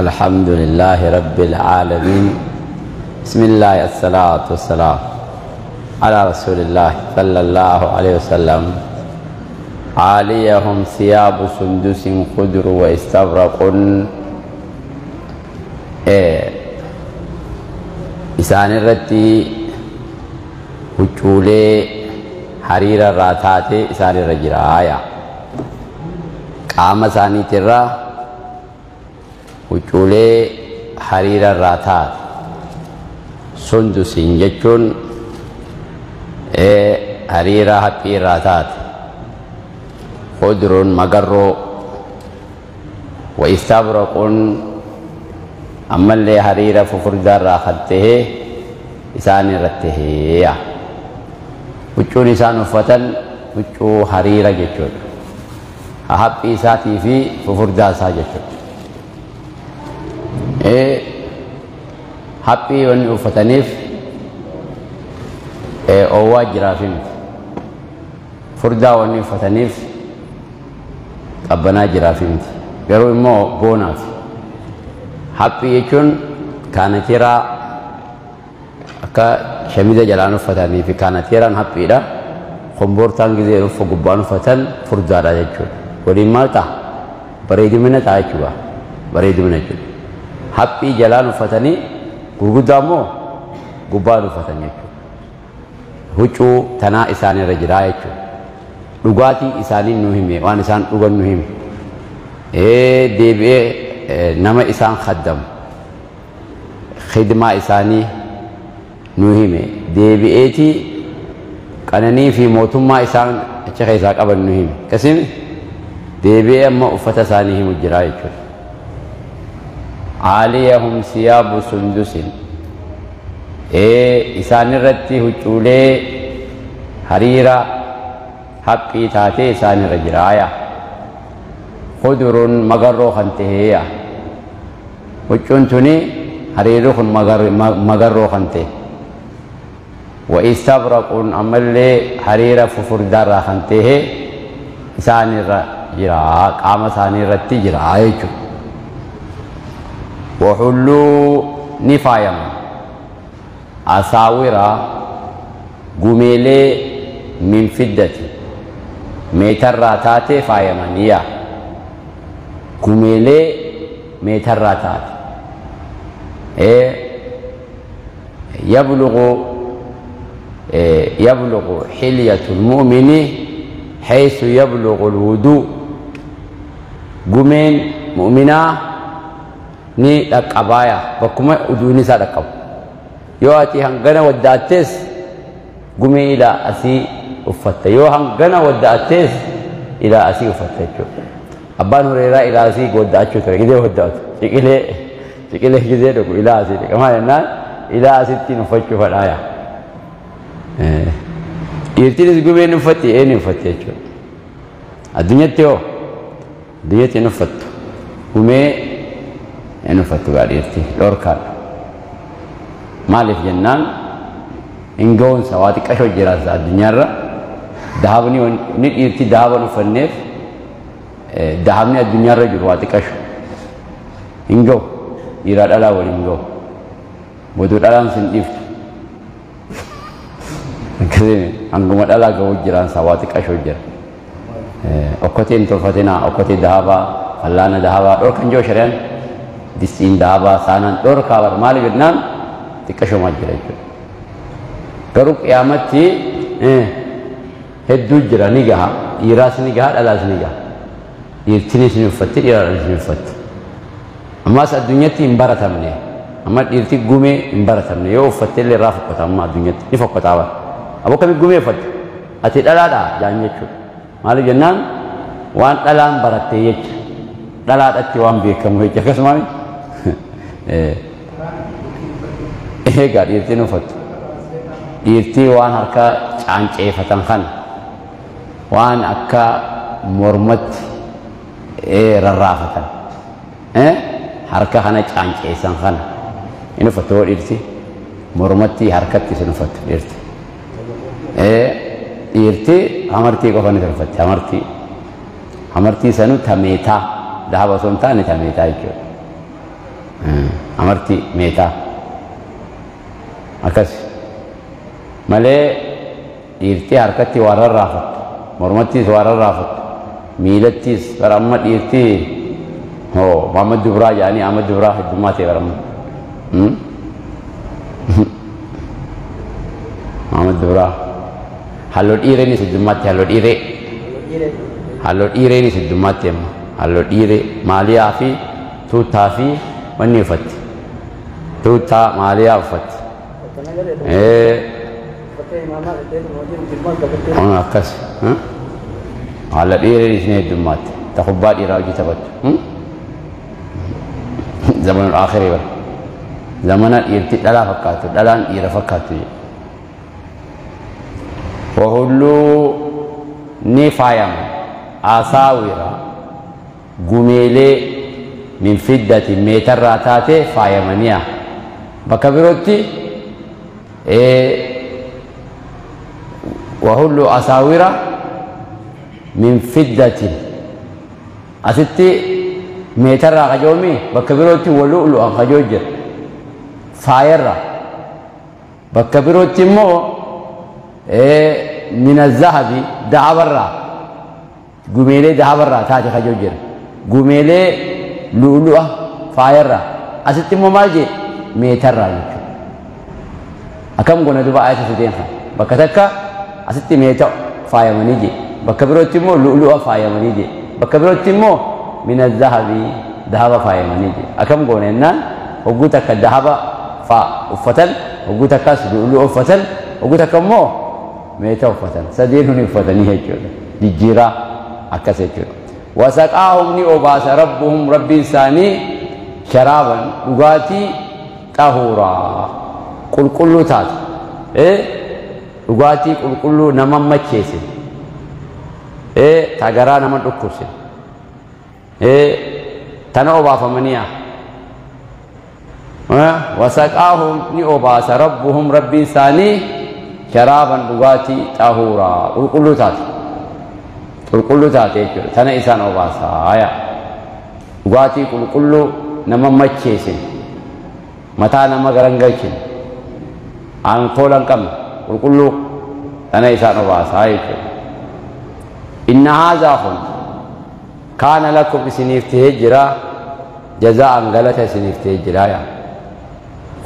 الحمد لله رب العالمين. بسم الله الصلاة والسلام على رسول الله صلى الله عليه وسلم. عاليهم ثياب سندس خضر واستبرق. إسان الرتي huccuulee hariira irraa taate isaan irra jira. Qaama isaaniitirraa huccuulee hariira irraa taate. Sundusiin jechuun hariira haphii irraa taate. Khudruun magarroo, wa istabraqun ammallee hariira fufurdaa irraa kan ta'e isaan irratti heeya. Huccuun isaan uffatan huccuu hariira jechuudha. Haphii isaatii fi fufurdaa isaa jechuudha. Haphii wanni uffataniif oowwaa jiraaf miti. Furdaa wanni uffataniif qabbanaa jiraaf miti. Garuu immoo boonaaf. Haphii jechuun kaanatiraa akka shamiza jalaan uffatanii fi kaanatiraan haphiidha. Komboortaan gizee uffa gubbaan uffatan furdaadha jechuudha. Waliin maal ta'a? Bareedumina ta'a jechuudha. Bareedumina jechuudha. Haphii jalaan uffatanii gurguddaa immoo gubbaan uffatan jechuudha. Huccuu tanaa isaanirra jiraa jechuudha. Dhugaatii isaanii nu hime, waan isaan dhugan nu hime. Deebi'ee nama isaan khaddamu khidmaa isaanii nu hime. Deebi'eetii qananii fi mootummaa isaan achi keessaa qaban nu hime. Akkasimi deebi'ee amma uffata isaanii himu jira jechuudha. Caaliyahum siyaabu sundusin. Isaan irratti huccuulee hariira haphii taatee isaan irra jira. Khudurun magarroo kan ta'eeya. Huccuun tuni hariirri kun magarroo kan ta'e. Wa istabraqun ammallee hariira fufurdaarraa kan ta'e isaan irra jira, qaama isaanii irratti jira jechuudha. Wa hulluu ni faayaman. Asaawira gumeelee min fiddati meetarraa taate faayamaniya. Gumeelee meetarraa taate. يبلغ حلية المؤمن حيث يبلغ الوضوء. قمين مؤمنا ni dhaqqabaaya bakkuma uduun isaa dhaqqabu. Yoo ati hangana wadda'attees gumee ilaa asii uffatta. Yoo hangana wadda'attees ilaa asii uffatta jechuudha. Abbaan Hureeraa ilaa asii wadda'achuu ture. Gizee wadda'atu. Ciqilee gizee dhugu ilaa asii dhiqa. Maal jennaan ilaa asittiin uffachuu fadhaaya. Dhiirtiinis gumeen uffatti eenyu uffatti jechuudha. Addunyatti hoo addunyatti hin uffattu. Gumee hin uffattu gaa dhiirti dhorkaadha. Maaliif jennaan hin ga'uunsa waa xiqqashoo jiraata addunyaarra. Dahabni ni dhiirti dahaban uffanneef dahabni addunyaarra jiru waa xiqqasho. Hin ga'u dhiiraa dhalaa waliin hin ga'u. Boduu dhalaan sin dhiiftu. Akkasii hanguma dhalaa ga'u jiraansa waa xiqqashoo jira. Okkoteen tolfatinaa okkotee dahabaa fallaana dahabaa dhorkan joo shari'aan distiin dahabaa saanaan dhorkaa bar maaliif jennaan xiqqashoomaa jira jechuudha. Garuu qiyaamatti hedduu jira ni gaha dhiiraas ni gaha dhalaas ni gaha. Dhiirtinis ni uffatti dhiiraanis ni uffatti. Ammas addunyatti hin baratamne. Amma dhiirti gumee hin baratamne yoo uffatte illee irraa fokkata amma addunyatti ni fokkataa bara. Aboo kamii gumee uffatte? Ati dhalaadhaa jaan jechuudha. Maaliif jennaan waan dhalaan barattee jecha. Dhalaadhatti waan beekamu jecha akkasuma eegaa dhiirtiin uffattu. Dhiirtii waan harka caanceeffatan kana waan akka mormatti rarraafatan harka kana caanceessan kana hin uffattu hoo dhiirti mormatti harkatti isin uffattu dhiirti. Dhiirti hamartii qofa ni tolfatti hamartii. Hamartii sanuu tameetaa dahaba osoo hin taane tameetaa jechuudha. Amartii meetaa akkas malee dhiirtii harkatti waa rarraafattu, mormattiis waa rarraafattu, miilattiis. Bara amma dhiirtii hoo Muhammad Dubraa jedhanii, Ahmad Dubraa heddummaa ta'e bara amma. Muhammad Dubraa halluu dhiireenis heddummaatti, halluu dhiiree, halluu dhiireenis heddummaatti. Amma halluu dhiiree maaliyaa fi tuuttaa fi wanni uffatti, tuuttaa maaliyaa uffatti. Akkas haala dhiireenis ni heddummaatti, ta kubbaa dhiiraa hojii taphattu. Zamanul akhirii bara zamana dhiirti dhalaa fakkaattu, dhalaan dhiira fakkaattu jedhe. Wahulluu ni faayama asaawira gumeelee min fiddati meetarraa taate faayamaniya. Bakka birootti wahulluu asaawira min fiddatin asitti meetarraa kajoomi, bakka birootti walu'lu'an kajoo jira faayarra, bakka birootti immoo min azahabi dahabarraa, gumeelee dahabarraa taate kajoo jira, gumeelee lu'lu'a faayarraa. Asitti immoo maal jee? Meetarraa jechuudha. Akkam gona duba ayata sadeen kana? Bakka takka asitti meeta faayamanii jee, bakka birootti immoo lu'lu'a faayamanii jee, bakka birootti immoo min azahabi dahaba faayamanii jee. Akkam goona jennaan, hogguu takka dahaba faa uffatan, hogguu takkas lu'lu'a uffatan, hogguu takka immoo meeta uffatan, sadeen huni uffatanii jechuudha. Jijjiiraa akkas jechuudha. Wasaqaahum ni obaasa rabbuhum rabbiin isaanii sharaaban dhugaatii xahuuraa qulqulluu taate, dhugaatii qulqulluu nama macheesse, ta garaa nama dhukkubse tana obaafamaniya. Wasaqaahum ni obaasa rabbuhum rabbiin isaanii sharaaban dhugaatii xahuuraa qulqulluu taate, qulqulluu taate jechuudha. Tana isaan obaasaa ya dhugaatii qulqulluu nama macheessin, mataa nama garangalchin, alkoola hin qabne, qulqulluu tana isaan obaasaa jechuudha. Inna haazaa kun kaana lakum isiniif tahee jira jazaa'an galata isiniif tahee jira yaa.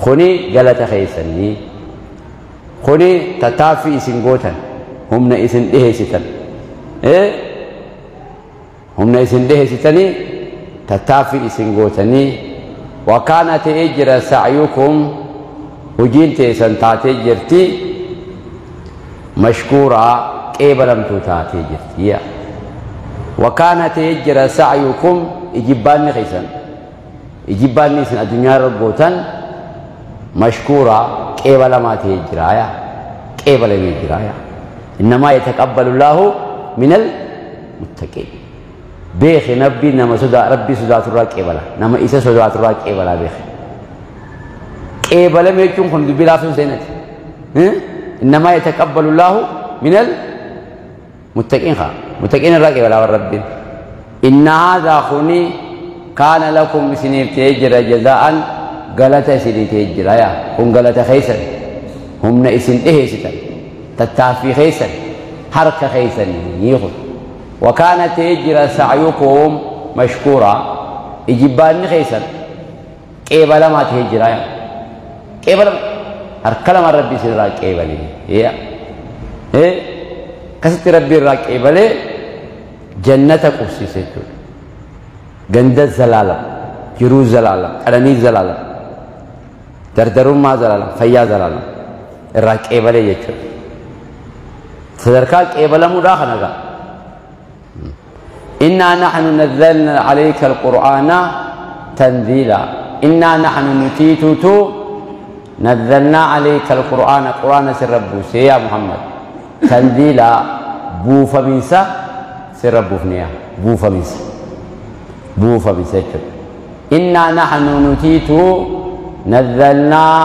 Kuni galata keessanii, kuni tattaaffii isin gootan, humna isin dhiheessitan, humna isin dhiheessitanii, tattaaffii isin gootanii. Wakaana ta'ee jira sa'yukum hojiin teessan taatee jirti mashkuuraa qeebalamtuu taatee jirti yaa. Wakaana ta'ee jira sa'yukum ijibbaanni keessan, ijibbaanni isin addunyaa irra gootan mashkuuraa qeebalamaa ta'ee jira yaa, qeebalamee jira yaa. Innamaa yataqabbalu llaahu minal muttaqiin. Beeki, nabbi nama sodaa rabbii sodaaturraa qeebala, nama isa sodaaturraa qeebalaa. Beeki, qeebalame jechuun kun dubbii laafsuun seenati. Innamaa yataqabbalu llaahu minal muttaqiin haa muttaqiin irraa qeebalaa warra rabbiin. Inna haadhaa kuni kaana lakum isiniif ta'ee jira jazaa'an galata isinii ta'ee jira yaa. Kun galata keessan, humna isin dhiheessitan, tattaaffii keessan, harka keessanii kun. Wakaana ta'ee jira sa'yukum mashkuuraa ijibbaanni keessan qeebalamaa ta'ee jira yaa, qeebalama harka lamaan rabbi isinirraa qeebalee yaa. Akkasitti rabbi irraa qeebalee jannata qubsiise jechuudha. Ganda zalaalam, jiruu zalaalam, qananii zalaalam, dardarummaa zalaalam, fayyaa zalaalam irraa qeebalee jechuudha. Sadarkaa qeebalamuudhaa kana gaa. Innaa naxnu nazzalna alayka alqur'aana tanziila. Innaa naxnu nutiitutu nazzalnaa alayka alqur'aana qur'aana sirra buuse yaa Muhammad, tanziila buufaminsa sirra buufne yaa, buufaminsa, buufaminsa jechuudha. Innaa naxnu nutiitu nazzalnaa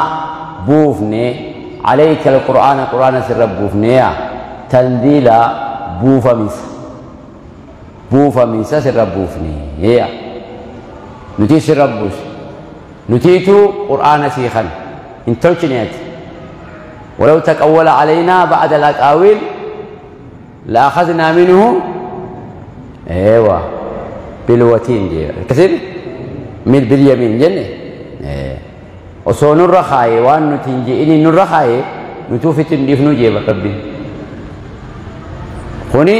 buufne alayka alqur'aana qur'aana sirra buufne yaa tanziila buufaminsa, buufaminsa sirra buufne yaa, nuti sirra buuse. Nutiitu qur'aana sii kan hin tolchineeti. ولو تقول علينا بعد الأقاويل لأخذنا منه ايوه بالوتين دي كثير من باليمين جنة osoo nurra kaaye waan nuti hin je'ini nurra kaaye nuti ofitti hin dhiifnu jee rabbiin. Kuni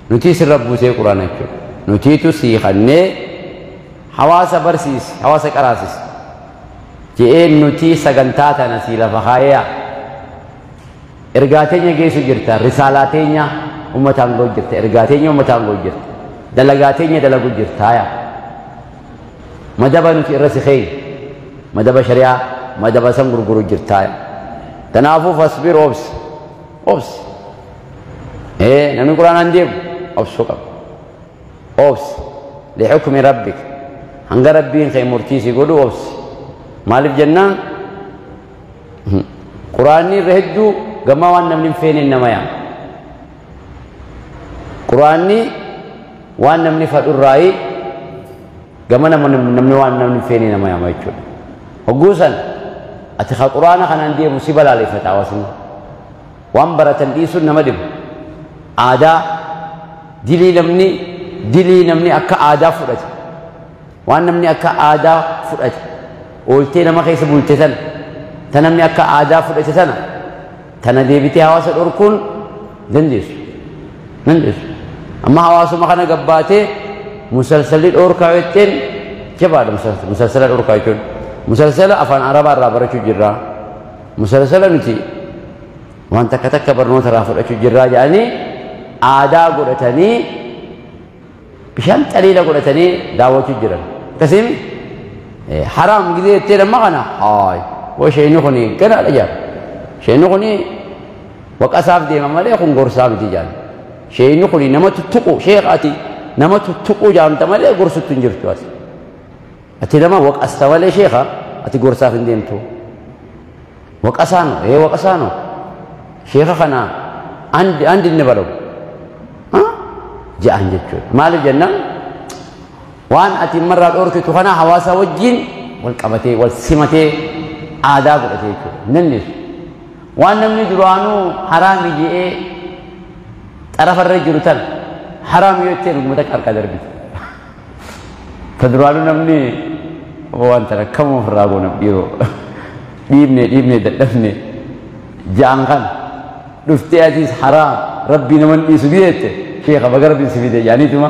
nuti sirra buusee quraana jechuudha. Nutiitu sii kannee hawaasa barsiisi, hawaasa qaraasisi. Je'een nuti sagantaa tana sii lafa kaayeya. Ergaa teenya geessu jirta, risaalaa teenya uummataan ga'u jirta, ergaa teenya uummataan ga'u jirta, dalagaa teenya dalagu jirta yaa. Madaba nuti irra si keenya, madaba shari'aa, madaba san gurguru jirta yaa. Kanaafuu fasbir obsi, obsi. Namni quraanaan deemu obsuu qaba. Obsi lixukmi rabbik hanga rabbiin kee murtii si godhu obsi. Maaliif jennaan quraanni irra hedduu gama waan namni hin feene nama yaama. Quraanni waan namni fadhurraayi gama namni waan namni hin feene nama yaama jechuudha. Hogguu san ati ka quraana kanaan deemu si balaaleffata hawaasni. Waan baratan dhiisuun nama dhibu. Aadaa dilii namni akka aadaa fudhate. Waan namni akka aadaa fudhate. Ooltee nama keessa bulte sana. Ta namni akka aadaa fudhate sana. Tana deebitee hawaasa dhorkuun dandeessu. Dandeessu. Amma hawaasuma kana gabbaatee musalsalli dhorkaa jetteen jabaadha musalsala dhorkaa jechuun. Musalsala afaan Arabaa irraa barachuu jirra. Musalsala nuti waan takka takka barnoota irraa fudhachuu jirraa jedhanii aadaa godhatanii bishaan xaliila godhatanii daawwachuu jiran. Akkasiin haraam gidee jettee amma kana haay woo isheen kun ganaadha jaan. Isheen kun waqasaaf deema malee kun gorsaa miti jaan. Isheen kun nama tuttuqu sheekh ati nama tuttuqu jaamta malee gorsuttu hin jirtu ati. Ati nama waqasta malee sheekha ati gorsaaf hin deemtu. Waqasaano waqasaano sheekha kana andi inni balagu je'an jechuudha. Maaliif jennaan waan ati marraa dhorkitu kana hawaasa wajjin wal qabatee wal simatee aadaa godhatee jechuudha. Nannisu waan namni duraanuu haraami je'ee xarafarra jiru tan haraami yoo ittiin uummata qarqaa darbite. Ta duraanuu namni waan tana kamuu ofirraa goona dhiiroo dhiibne dhiibne dadhabne ja'an kana dhuftee atiis haraam rabbii nama hin dhiisu jette sheekha baga rabbiin si fide jaaniituma.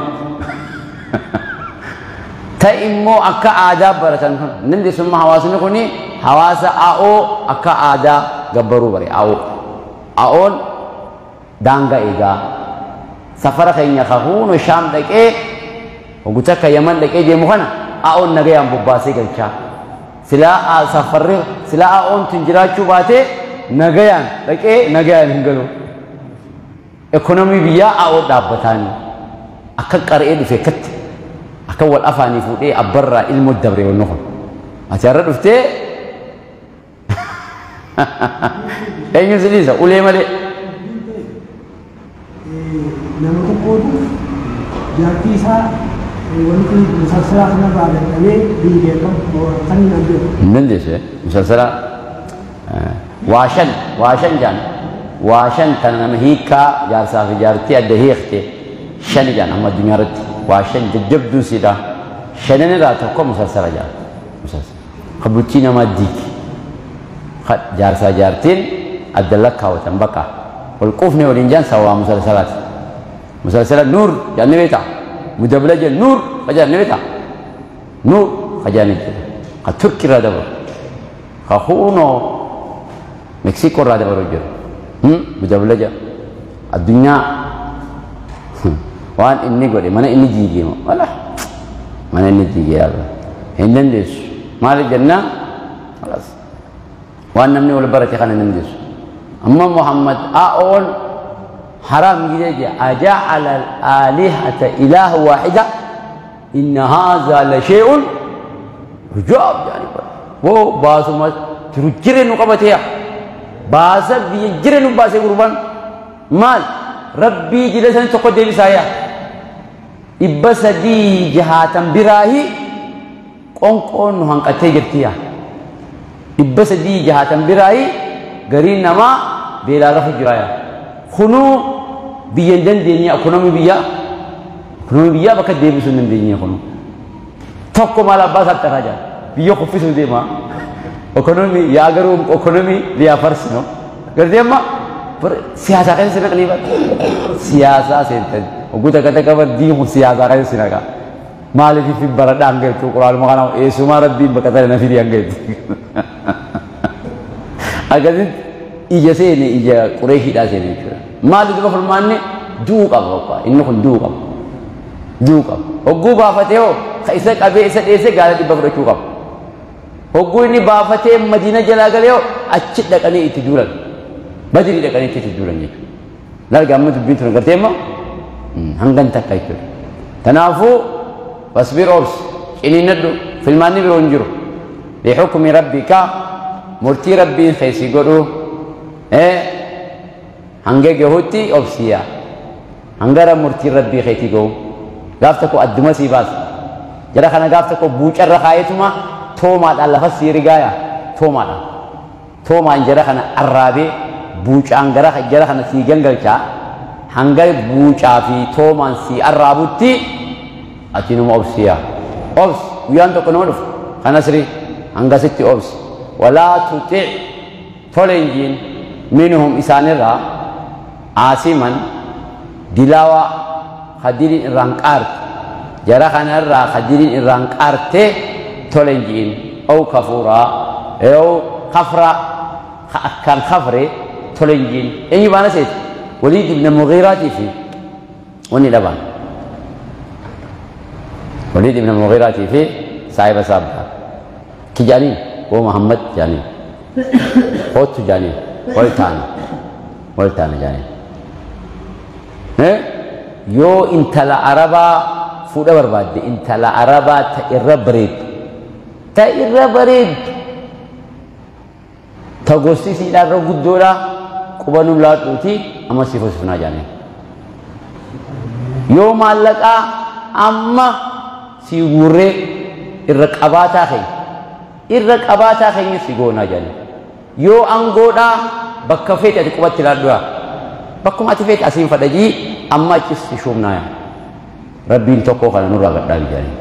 Ta immoo akka aadaa baratan kun namni summa hawaasni kuni hawaasa a'oo akka aadaa gabbaruu bare a'oo. A'oon daangaa eegaa safara keenya kahuuno shaam dhaqee oguta akka yaman dhaqee deemu kana a'oon nagayaan bobbaasee galchaa. Silaa safarri silaa a'oon tun jiraachuu baatee nagayaan dhaqee nagayaan hin galu. Ekonomii biyyaa a'oo dhaabbataani akka qara'ee dhufe akkatti akka wal afaanii fuudhee abbarraa ilmoo dabre wanni kun. Ati har'a dhuftee eenyu si dhiisa ulee malee. Nama tokkootu jaartii isaa wanni kun musalsalaa kanarraa dadhabee biyya kan hin beeku. Hin dandeessu musalsalaa waa shan jaan waa shan tana nama hiikaa jaarsaa fi jaartii adda hiikte shani jaan amma addunyaa irratti waa shan jajjabduun siidha shanan irraa tokko musalsala jaan musalsala ka bultii namaa diigi ka jaarsaa jaartiin adda lakkaawwatan bakka wal quufne waliin jaan sababaa musalsalaati. Musalsala nuur jaan ni beektaa mudablaja nuur ka jaan ni beektaa nuur ka jaan ni jira ka Turkii irraa dabalu ka huunoo Mexico irraa dabalu jiru. Mudablaja addunyaa waan inni godhe mana inni jiigee wala mana inni jiigee yaala hin dandeessu maaliif jennaan waan namni wal barate kana hin dandeessu. Amma Muhammad a'oon haraam gidee jee aja'ala al-aalihata ilaaha waahida inna haazaa la shay'un ujaab jedhanii woo baasuma jiru jireenu qabateeya. Baasa biyya jireenu baasee gurbaan maal rabbii jila sanii tokko deebisaa yaa 360 biraahi Qoonqoon nu hanqattee jirti yaa. 360 biraayi gariin namaa beelaa rafu jira yaa. Kunuu biyya hin dandeenye ekonomii biyyaa bakka deebisuu hin dandeenye kunuu. Tokko maal abbaa isaatti taraa jira. Biyya kuffisuu deema. Ekonomii yaa garuu ekonomii liyaa farsino. Gartee amma siyaasaa keessa si naqanii bara. Siyaasaa seentan. Ogguu takka takka bar diimu siyaasaa keessa si naqa. Maaliif fi baradha hanga jettu quraanuma kana eessumaa rabbiin bakka tana na fidi hanga jettu. Akkasitti ija seene ija qureeshiidhaa seene jechuudha. Maali duba furmaanni du'uu qaba bakka inni kun du'uu qaba. Du'uu qaba. Hogguu baafatee hoo ka isa qabee isa dheesse gaala 100 fudhachuu qaba. Hogguu inni baafatee Madiina jalaa galee hoo achi dhaqanii itti duulan. Badrii dhaqanii itti duulan jechuudha. Larga amma dubbiin tun agartee immoo hangan takka jechuudha. Kanaafuu fasbir obs ciniinnadhu filmaanni biroo hin jiru. Lihukmi rabbika murtii rabbiin keessi godhu hanga gahutti obsiya. Hangara murtiin rabbii keetii gahu. Gaaf tokko adduma sii baasa. Jara kana gaaf tokko buucarra kaayetuma toomaadhaan lafa sii rigaaya toomaadhaan. Toomaan jara kana arraabee buucaan gara jara kana sii gangalchaa hanga buucaa fi toomaan sii arraabutti ati numa obsiya. Obs guyyaan tokko nama dhufa. Kanas hangasitti obsi. Walaa tuti' tole hin jiin minhum isaanirraa aasiman dilawa khadiriin irraan qaarte jara kanarraa khadiriin irraan qaarte tole hin jiin ow kafuuraa ow kafra akkaan kafre tole hin jiin eenyu baana seeti Waliid ibn Mughiiraatii fi wanni dhabaan Waliid ibn Mughiiraatii fi saahiba isaa abbaa ki jaaniin woo Muhammad jaaniin hoottu jaaniin wal taana jaaniin yoo intala Arabaa fuudha barbaadde intala Arabaa ta irra bareeddu ta gosti isiidhaa irra guddoodha quba nu laadhuuti amma siif hojjifnaa jaaniin yoo maallaqaa amma si guurree irra qabaataa keenya si goonaa jaaniin yoo angoodhaa bakka feete ati qubatti laadhuyaa bakkuma ati feete asiin fadhajii amma achis si shuumnaa yaa rabbiin tokkoo kana nurraa gad dhaabi jaaniin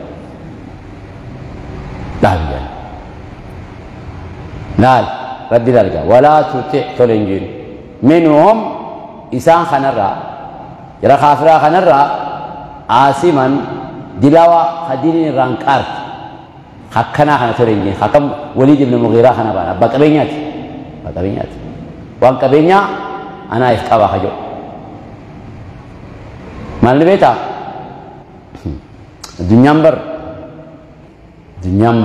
dhaabi jaaniin laal rabbi laal walaa tuti' tole hin jiinu minhum isaan kanarraa jara kaafiraa kanarraa aasiman dilawa khadiriin irraan qaarte akkanaa kana tole hin jiin akkam Waliid ibn Mughiiraa kana baana abbaa qabeenyaati waan qabeenyaa anaa if qabaa ka jedhu maal ni beektaa addunyaan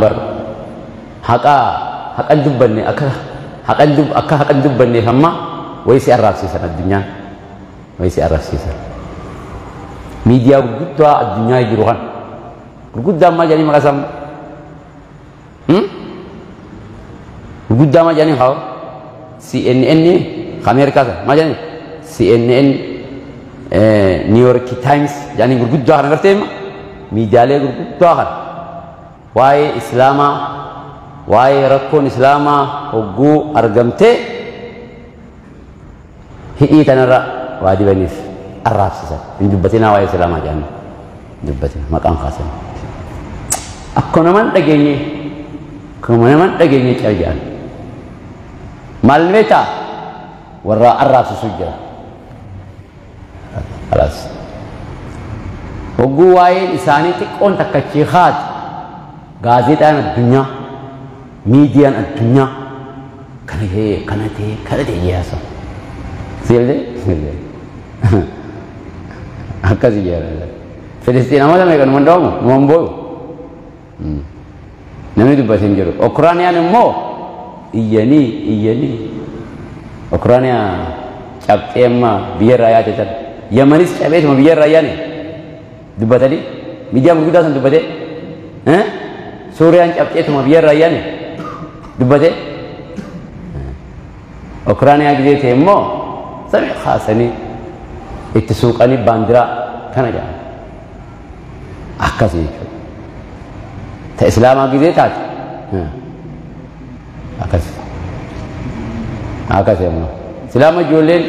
bar haqan dubbanne akka haqan dubbanneef amma wayii si arraabsiisan addunyaan wayii si arraabsiisan miidiyaa gurguddaa addunyaa jiru kan gurguddaa maal jedhanii maqaa isaa gurguddaa maal jedhanii haa CNN Ameerikaa sana maal jedhanii CNN New York Times jedhanii gurguddaa kana gartee miidiyaalee gurguddaa kana waa'ee Islaamaa waa'ee rakkoon Islaamaa hogguu argamtee hidhii tanarra waa dibaniif arraabsisan hin dubbatinaa waa'ee Islaamaa jedhanii hin dubbatina maqaan kaasan akkuma naman dhageenye cal jedhan maal beektaa warra arraabsisu jira خلاص hogguu waa'een isaanii xiqqoon takka achii haati gaazexaan addunyaa miidiyaan addunyaa kana ta'e yaasa siilde akkasii jira Filistiin amata meeqa numan dhawamu numan booyu namni dubbate hin jiru Ukrainiyaan immoo iyyanii Ukrainiyaa cabxee amma biyyarraa yaate tan Yamanis cabeetuma biyyarraa yaane dubbatanii miidiyaa gurguddaa san dubbatee Suuriyaan cabxeetuma biyyarraa yaane dubbatee Ukrainiyaa gizee ta'e immoo sami kaasanii itti suuqanii baandiraa kana jedhan akkasii jechuudha. Ta islaamaa gizee taate akkas akkas ammoo islaama ijoolleen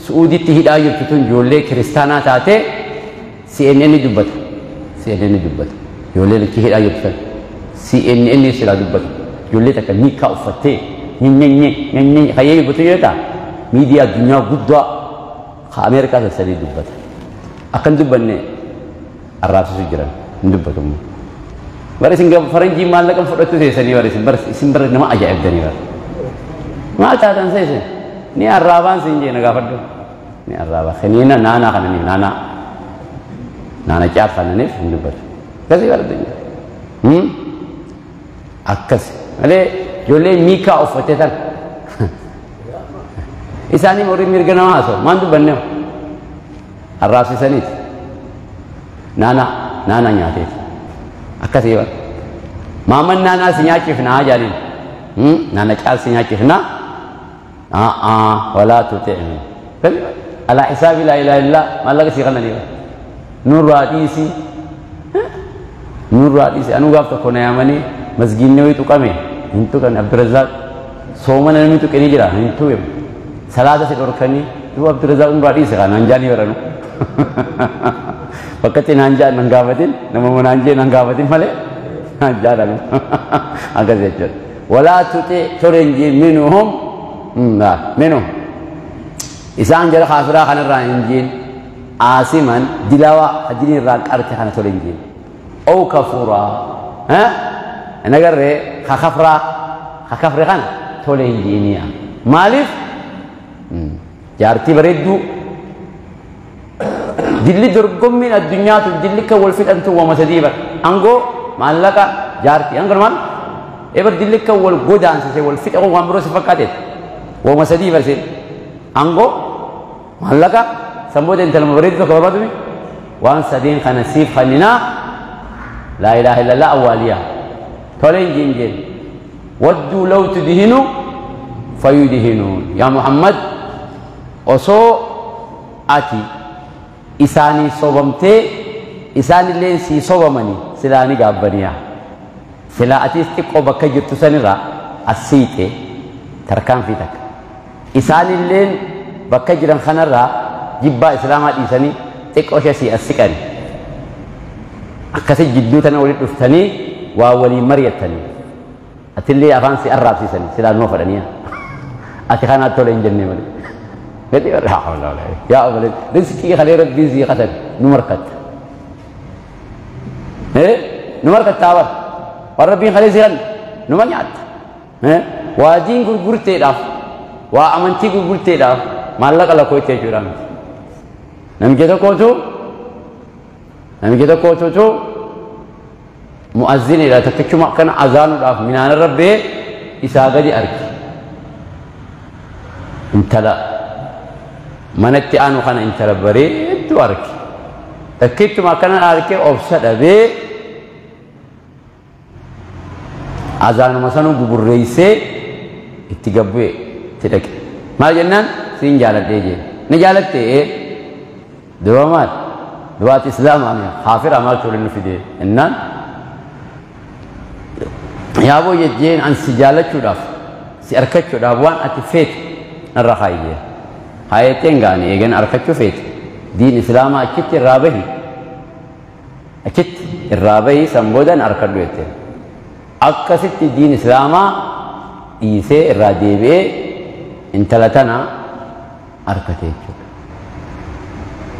Su'uuditti hidhaa jirtu tun ijoollee kiristaanaa taate CNN dubbata. CNN dubbata. Ijoolleen achi hidhaa jirtu tan CNN silaa dubbata. Ijoollee takka niikaa uffattee nyenyenye nyenyenye hayyee dubbatu yoo ta'a miidiyaa addunyaa guddaa ka Ameerikaa sassadii dubbata. Akkan dubbanne arraabsisu jiran hin dubbatu immoo. Bara isin faranjii maallaqa fudhattu teessanii bara isin bara isin bara nama ajaa'ibdanii bara. Maal taatan seesin? Ni arraabaan siin jee na gaafadhu. Ni arraaba. Kiniina naanaa kananiif naanaa. Naana caaf kananiif hin dubbatu. Akkasii bara addunyaa. Akkas. Malee ijoollee miikaa uffattee tan. Isaanii warri mirga namaa haasa'u maan dubbanne arraabsisaniiti. Naanaa naanaa nyaateeti. Akkasii bara. Maaman naanaa si nyaachifnaa jaaliin. Naana caal si nyaachifnaa. Walaa tuuti'ni. Alaa hisaabi laa ilaaha illaa maallaqa sii kananii bara. Nurraa dhiisi. Nurraa dhiisi. Anuu gaaf tokko na yaamanii masgiinni wayii tuqame hin tuqan Abdurrazaaq soomana namni tuqe ni jira hin tuqe. Salaata si dhorkanii duuba Abdurrazaaq nurraa dhiisi kaa naan jaanii baranu. Bakka itti naan jaan nan gaafatin nama naan jee nan gaafatin malee naan jaadhanu akkas jechuudha. Walaa tuxi tole hin jeen minuhum minhum isaan jara kaafiraa kanarraa hin jeen aasiman dilawaa hajjiniin irraa qarte kana tole hin jeen. Ow kafuraa hin agarree ka kafraa ka kafre kana tole hin jeeniya. Maaliif jaartii bareedduu dilli dorgommiin addunyaatu dilli kan wal fixantu wama sadii bar aangoo maallaqa jaartii aangoo maal ebar dilli kan wal godaansise wal fixa waan biroo si fakkaateet wama sadii bar seen aangoo maallaqa sanboota intaluma bareedduu tokko barbaadumi waan sadeen kana siif kanninaa laa ilaaha illallah awwaaliyaa tole hin jeen jeen wadduu law tudhinu fayudhinuun yaa Muhammad osoo ati isaanii sobamtee isaanillee sii sobamanii silaa ni gaabbaniyaa. Silaa atis xiqqoo bakka jirtu sanirraa as siixee tarkaanfii takka. Isaanilleen bakka jiran kanarraa jibbaa islaamaa dhiisanii xiqqoo ishee sii as siqani. Akkasi jidduu tana walitti dhuftanii waa waliin mari'attanii. Atillee afaan si arraabsiisanii silaa numa fadhaniyaa. Ati kanaatti tola hin jennee malee. Gadi laa hawla wala yaa obboleetti rizqii kalee rabbiin sii katabe nu markatta. Nu markattaa bara. Waan rabbiin kalee sii kanne numa nyaatta. Waa diin gurgurteedhaaf waa amantii gurgurteedhaaf maallaqa lakkoo itti jechuudha miti. Namicha tokkootu mu'azzinidha takkichuma akkana azaanuudhaaf minaanarra ba'ee isaa gadi arge. Intala manatti aanu kana intala bareedduu arge. Takkittuma akkana arge obsa dhabee azaanuma sanuu gugurreessee itti gabbu'e itti dhaqe. Maal jennaan siin jaaladhee jee. Ni jaalatte ee duba maal? Duba ati islaamaa mi kaafira maaltu waliin nu fide jennaan yaaboo jejjeen an si jaalachuudhaaf si arkachuudhaaf waan ati feetu narra kaayi jeen. Haayetteen gaani eegan arkachuu feete diin islaamaa achitti irraa bahi achitti irraa bahi san boodan arkadhu jetteen. Akkasitti diin islaamaa dhiisee irraa deebi'ee intala tana arkate jechuudha.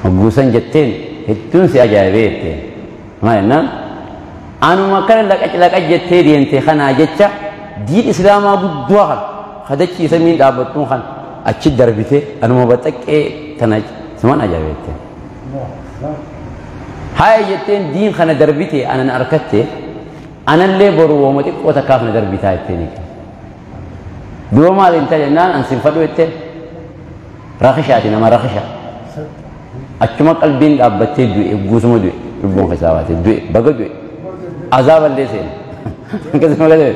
Hogguusan jetteen hedduun si ajaa'ibee jetteen. Maal jennaan anuma akkana laqac laqac jettee deemte kanaa jecha diin islaamaa guddaa kana kadachii samiin dhaabbattuun kana achi darbite anuma baxaqqee tana siman ajaa'ibee jetteen. Haaya jetteen diin kana darbite anan arkatte anallee boru wooma xiqqoo takkaaf na darbitaa jetteen. Duba maal hin ta'e jennaan an sin fadhu jetteen rakishaati nama rakisha. Achuma qalbiin dhaabbattee du'e guutuma du'e lubbuun keessaa baatee du'e baga du'e azaaballee seene. Akkasuma galee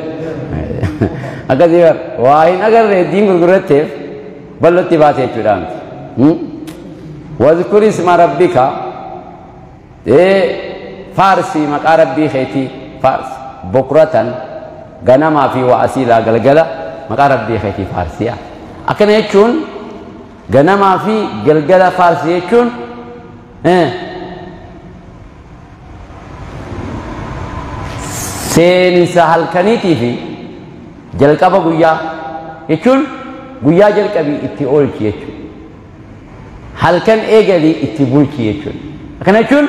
akkasii bar waa hin agarree diin gurguratteef bal'ootti baate jechuudha miti. Wazkuri isma rabbika faarsi maqaa rabbii keetii faarsi. بكرة غنما في وأسيلا غلغلة مقا ربي خيتي فارسية أكن يجون غنما في غلغلة فارسية يجون seensa halkaniitii fi jalqaba guyyaa jechuun guyyaa jalqabii itti oolchi jechuudha. Halkan eegalii itti bulchi jechuudha. Akkana jechuun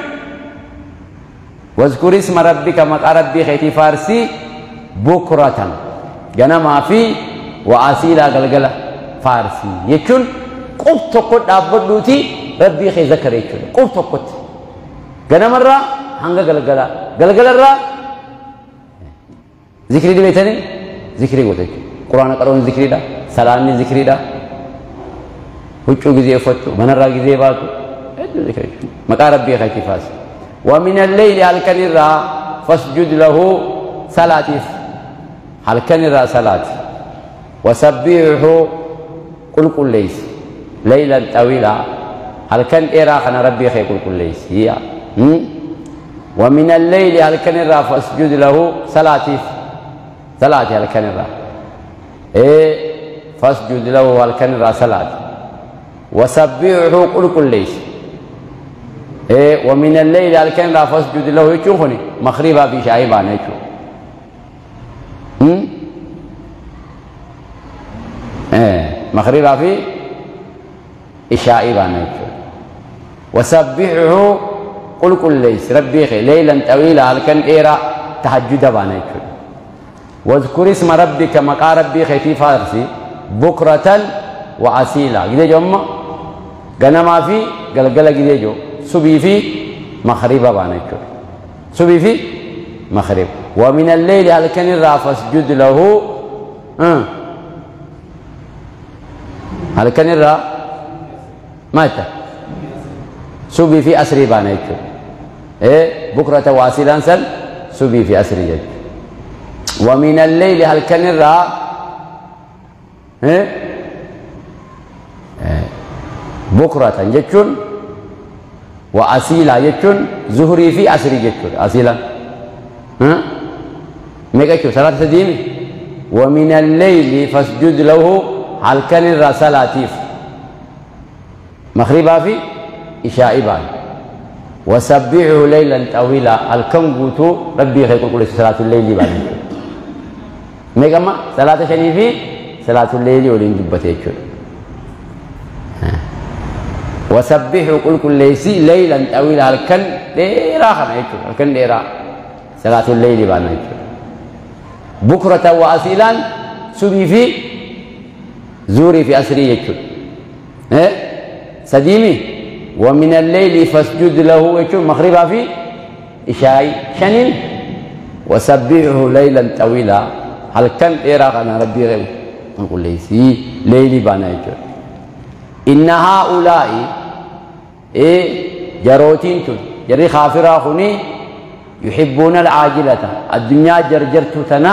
wazkur isma rabbika maqaa rabbii keetii faarsii bukratan ganamaa fi wa'asiilaa galgala faarsii jechuun qub tokko dhaabbadhuutii rabbii kee zakara jechuudha. Qub tokkotti ganamarraa hanga galgalaa galgalarraa ذكري دي بيتني ذكري قلت قرآن قرون ذكري دا سلامي ذكري دا وجو غزي فتو من را غزي باتو ذكري مقا ربي خيتي فاس ومن الليل هلكن را فاسجد له صلاتي هلكن را صلاه وسبحه قل قل ليس ليلا طويلا هلكن ارا خنا ربي خي قل قل ليس هي ومن الليل هلكن را فاسجد له صلاتي صلاة الكنرة إيه فاسجد له الكنرة صلاة وسبحه قل كل ليس إيه ومن الليل الكنرة فاسجد له يشوفني مغربا في شايبان يشوف إيه مغربا في شايبان يشوف وسبحه قل كل ليس ربي خي ليلا طويلا الكن إيرا تهجد بان يشوف واذكر اسم ربك مقا ربي خيتي فارسي بكرة وعسيلا جدي جم غنما في غلغلا جدي جو سبي في مغرب بانك سبي في مغرب ومن الليل هلكن را فاسجد له هلكن را مات سبي في أسري بانك إيه بكرة وعسيلا سل سبي في أسري جد ومن الليل هل كان الرا بكرة جتون وأسيلا جتون زهري في أسري جتون أسيلا ميكا صلاة سديم ومن الليل فاسجد له هل كان الرا صلاتيف مغربا في إشاء بان وسبحه ليلا طويلا هل كان قوتو ربي خير كل صلاة الليل بان ميغما صلاة شنيفي صلاة الليل ولين دبته وسبحوا قل كل ليسي ليلا طويلا الكن ديرا خنا يچو الكن ديرا صلاة الليل بان يچو بكرة وأصيلا سبي في زوري في أسري يچو سديمي ومن الليل فاسجد له يچو مغربا في إشاء شنين وسبحه ليلا طويلا هل كان إيراق أنا ربي غير نقول ليسي ليلي بانا يجر إن هؤلاء إيه جروتين تون جري خافرا خني يحبون العاجلة الدنيا جرجرت تنا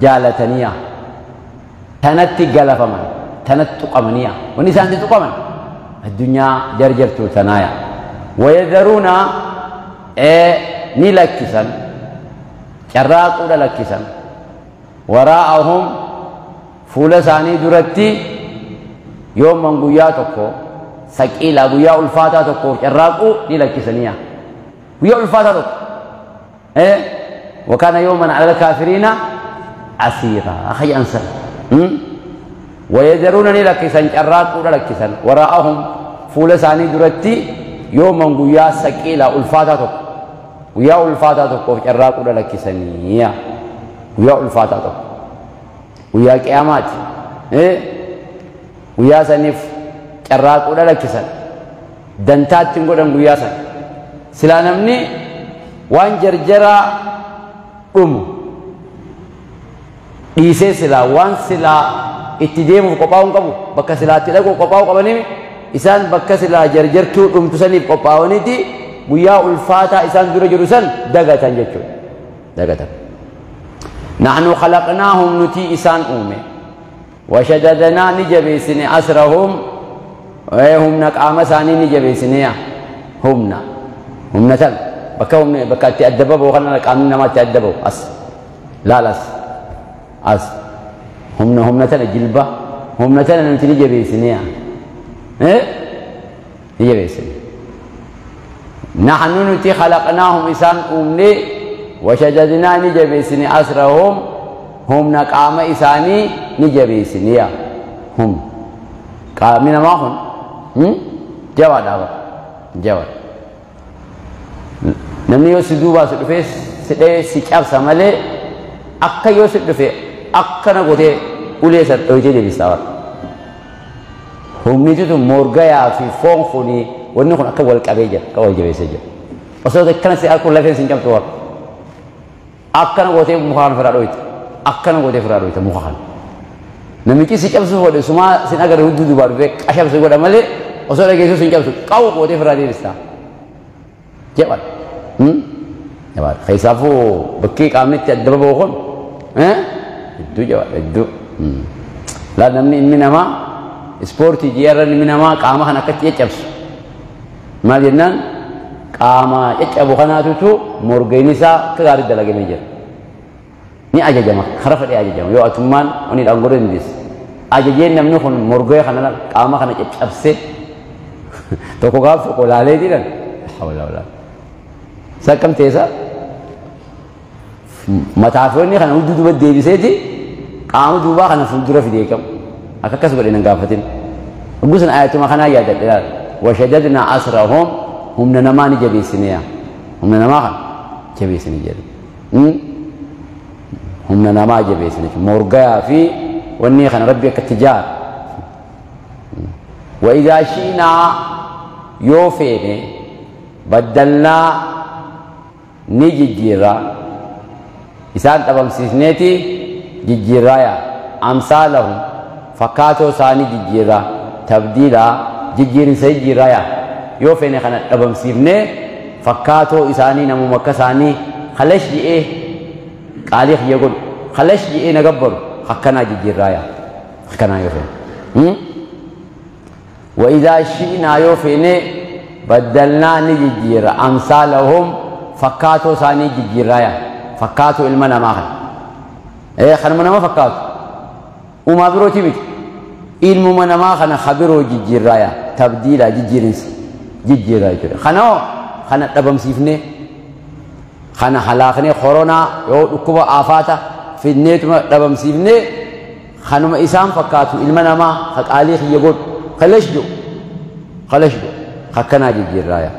جالتنيا تنتي قلفمن تنت قمنيا ونسان تقمن الدنيا جرجرت تنايا ويذرون إيه نلكسا جراق لكسا وراءهم فول ثاني درتي يوم من غيا تكو سكيلا غيا الفاتا تكو جراقو نلكسنيا غيا الفاتا تكو إيه وكان يوما على الكافرين عسيرا أخي أنسى ويذرون نلكسن جراقو لكسن وراءهم فول ثاني درتي يوم من غيا سكيلا الفاتا تكو غيا الفاتا تكو جراقو لكسنيا guyyaa ulfaataa tokko guyyaa qiyaamaati guyyaa saniif carraaquu dhalakkisan dantaatti hin godhan guyyaa san silaa namni waan jarjaraa dhumu dhiisee silaa waan silaa itti deemuuf qophaa'uu hin qabu bakka silaatti dhaquu qophaa'uu qabanii isaan bakka silaa jarjartuu dhumtu saniif qophaa'aniiti guyyaa ulfaataa isaan dura jiru san dagatan jechuudha dagatan. نحن خلقناهم نتي إسان أومي وشددنا نجبسني أسرهم هم نقام ثاني نجبسني همنا همنا تل بكا هم بكا تأدبوا وخلنا نقامنا ما تأدبوا أس Laal as as humna humna tana jilba humna tana nuti ni jabeessine ni jabeessine. Nahnu nuti khalaqnaahum isaan uumne washadadnaa ni jabeessine asrahum humna qaama isaanii ni jabeessine yaa hum qaamni namaa kun jabaadha bara jabaadha. Namni yoo si duubaa si dhufee si dhahee si cabsa malee akka yoo si dhufe akkana gootee ulee san dhoyitee deebistaa bara. Humnitu tun morgayaa fi foon kuni wanni kun akka wal qabee jira akka wal jabeessee jira. Osoo akkana si harkuun lafeen si hin cabsu bara. Akkana gootee muka kana ofirraa dhoyita. Akkana gootee ofirraa dhoyita muka kana. Namichi si cabsu godhe sumaa sin agarre hudduu duubaa dhufee qashabsi godha malee osoo dhageessuu sin cabsu qawu gootee ofirraa deebistaa. Jabaadha. Jabaadha. Keessaafuu bakkee qaamni itti adda baba'u kun hedduu jabaadha hedduu. Laal namni ilmi namaa ispoortii ji'arra ilmi namaa qaama kana akkatti caccabsu. Maal jennaan qaama caccabu kanaatutu morgeen isaa akka gaarii dalagamee jira. Ni ajajama kara fedhee ajajama yoo atummaan oni dhaan godhuu dandeessa. Ajajeen namni kun morgee kana qaama kana caccabsee tokko gaaf tokko laalee jedhan hawla wala. Sakkam teessa mataafonni kana hudduu duuba deebiseeti qaama duubaa kana fuuldura fidee qabu. Akka akkas godhe nan gaafatin. Gusan ayatuma kanaa yaadadhe laal. Washadadnaa asrahum humna namaa ni jabeessine yaa. Humna namaa kana jabeessine jedhe. Humna namaa jabeessine. Morgayaa fi wanni kana rabbi akkatti jaar. Wa idhaa shi'naa yoo feene baddalnaa ni jijjiirraa isaan dhabamsiisneeti jijjiirraa yaa amsaalahum fakkaatoo isaanii jijjiirraa tabdiilaa jijjiirinsa jijjiirraa yaa yoo feene kana dhabamsiifnee fakkaatoo isaanii namuma akka isaanii kalash ji'ee qaalii kiyya godhu kalash ji'ee na gabbaru akkanaa jijjiirraa yaa akkanaa yoo feene. Wa idhaa shi'naa yoo feene baddalnaa ni jijjiirra amsaalahum fakkaatoo isaanii jijjiirraa yaa fakkaatoo ilma namaa kana. Kanuma nama fakkaatu uumaa birooti miti ilmuma namaa kana kabiroo jijjiirraa yaa tabdiilaa jijjiirinsa jijjiirraa jechuudha. Kanoo kana dhabamsiifnee kana halaaknee koronaa yoo dhukkuba aafaata fidneetuma dhabamsiifnee kanuma isaan fakkaatu ilma namaa ka qaalii kiyya godhu kalash jedhu kalash jedhu akkanaa jijjiirraa yaa.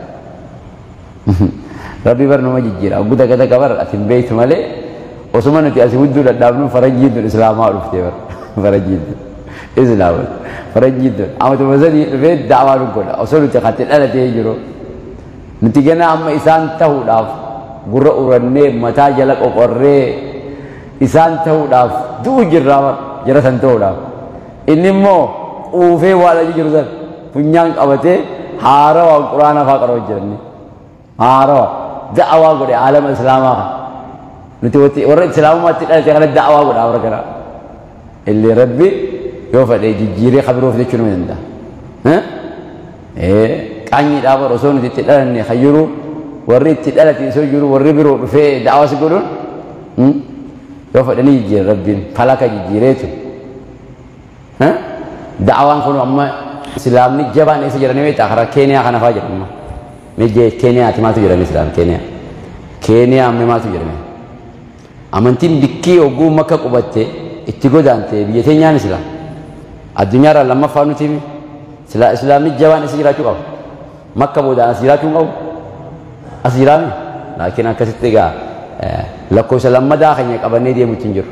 Rabbi bar nama jijjiira guda gada gabar ati hin beektu malee osuma nuti asii hudduu dhadhaabnu faranjiin tun islaamaa dhuftee bar faranjiin tun islaama faranjiin tun amatuma sadii dhufee da'awaa nu godha osoo nuti katti dhalatee jiru nuti gana amma isaan tahuudhaaf gurra urannee mataa jala qoqorree isaan tahuudhaaf du'u jirraa bar jara san tahuudhaaf inni immoo quufee waan achi jiru san funyaan qabatee haarawaan quraana faa qaroo jiranni haarawa da'awaa godhe aalama islaamaa kana nuti warra islaamummaatti dhalate kana da'awaa godha warra kana illee rabbi yoo fedhe jijjiiree kabiroof jechuu nama danda'a. Qaanyiidhaa bara osoo nuti itti dhalanne kan jiru warri itti dhalate osoo jiru warri biroo dhufee da'awaa si godhuun yoo fedhe ni jijjiira rabbiin falaka jijjiireetu. Da'awaan kun amma islaamni jabaan eessa jiranii beektaa karaa Keeniyaa kana fa'aa jedhama. Mee Keeniyaati maaltu jedhame islaam Keeniyaa. Keeniyaa amma maaltu jedhame. Amantiin bikkii hogguu makka qubatte itti godaante biyya teenyaan islaam. Addunyaarraa lammaffaa nuti himi. Silaa islaamni jabaan eessa jiraachuu qaba. Makka boodaan as jiraachuu hin qabu. As jiraame. Laakiin akkasitti egaa lakkoofsa lammadaa keenya qabannee deemuutti hin jiru.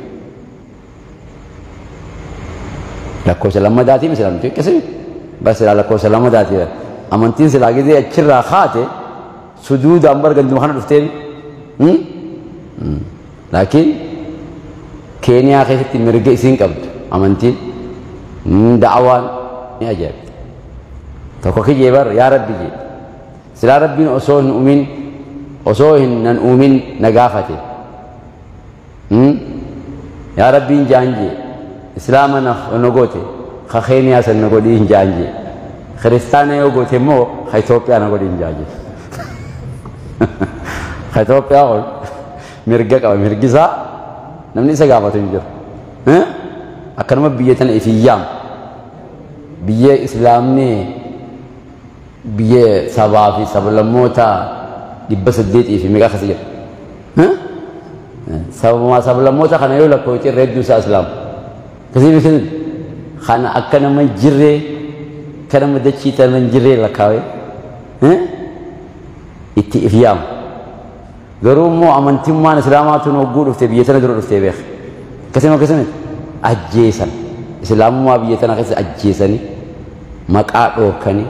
Lakkoofsa lammadaatiin islaamni akkasii bas silaa lakkoofsa lammadaatii amantiin silaa gizee achirraa kaate suduudaan bar ganduma kana dhufteen. Laakiin Keeniyaa keessatti mirga isiin qabdu amantiin da'awaan ni ajaa'ibdi. Tokko kijee bar yaa rabbi jee silaa rabbiin osoo hin uumin osoo hin nan uumin na gaafate yaa rabbiin jaan jee islaama na goote ka Keeniyaa san na godhii hin jaan jee kiristaana yoo goote immoo ka Itoophiyaa na godhii hin jaan jee. Ka Itoophiyaa kun mirga qaba mirgi isaa Namni isa gaafatu hin jiru. Akkanuma biyya tana ifin yaam. Biyya islaamni biyya sabaa fi sablammoota 800 fi meeqa akkasii jira. Sababumaa sablammoota kana yoo lakkoofte irra hedduu isaa islaama. Akkasii beekanii kana akka nama hin jirree akka nama dachii tana hin jirree lakkaawee itti if yaama. Garuu immoo amantummaan islaamaa tun hogguu dhufte biyya tana dura dhuftee beeka. Akkasuma akkasuma ajjeesan. Islaamummaa biyya tana keessa ajjeesanii maqaa dhoorkanii.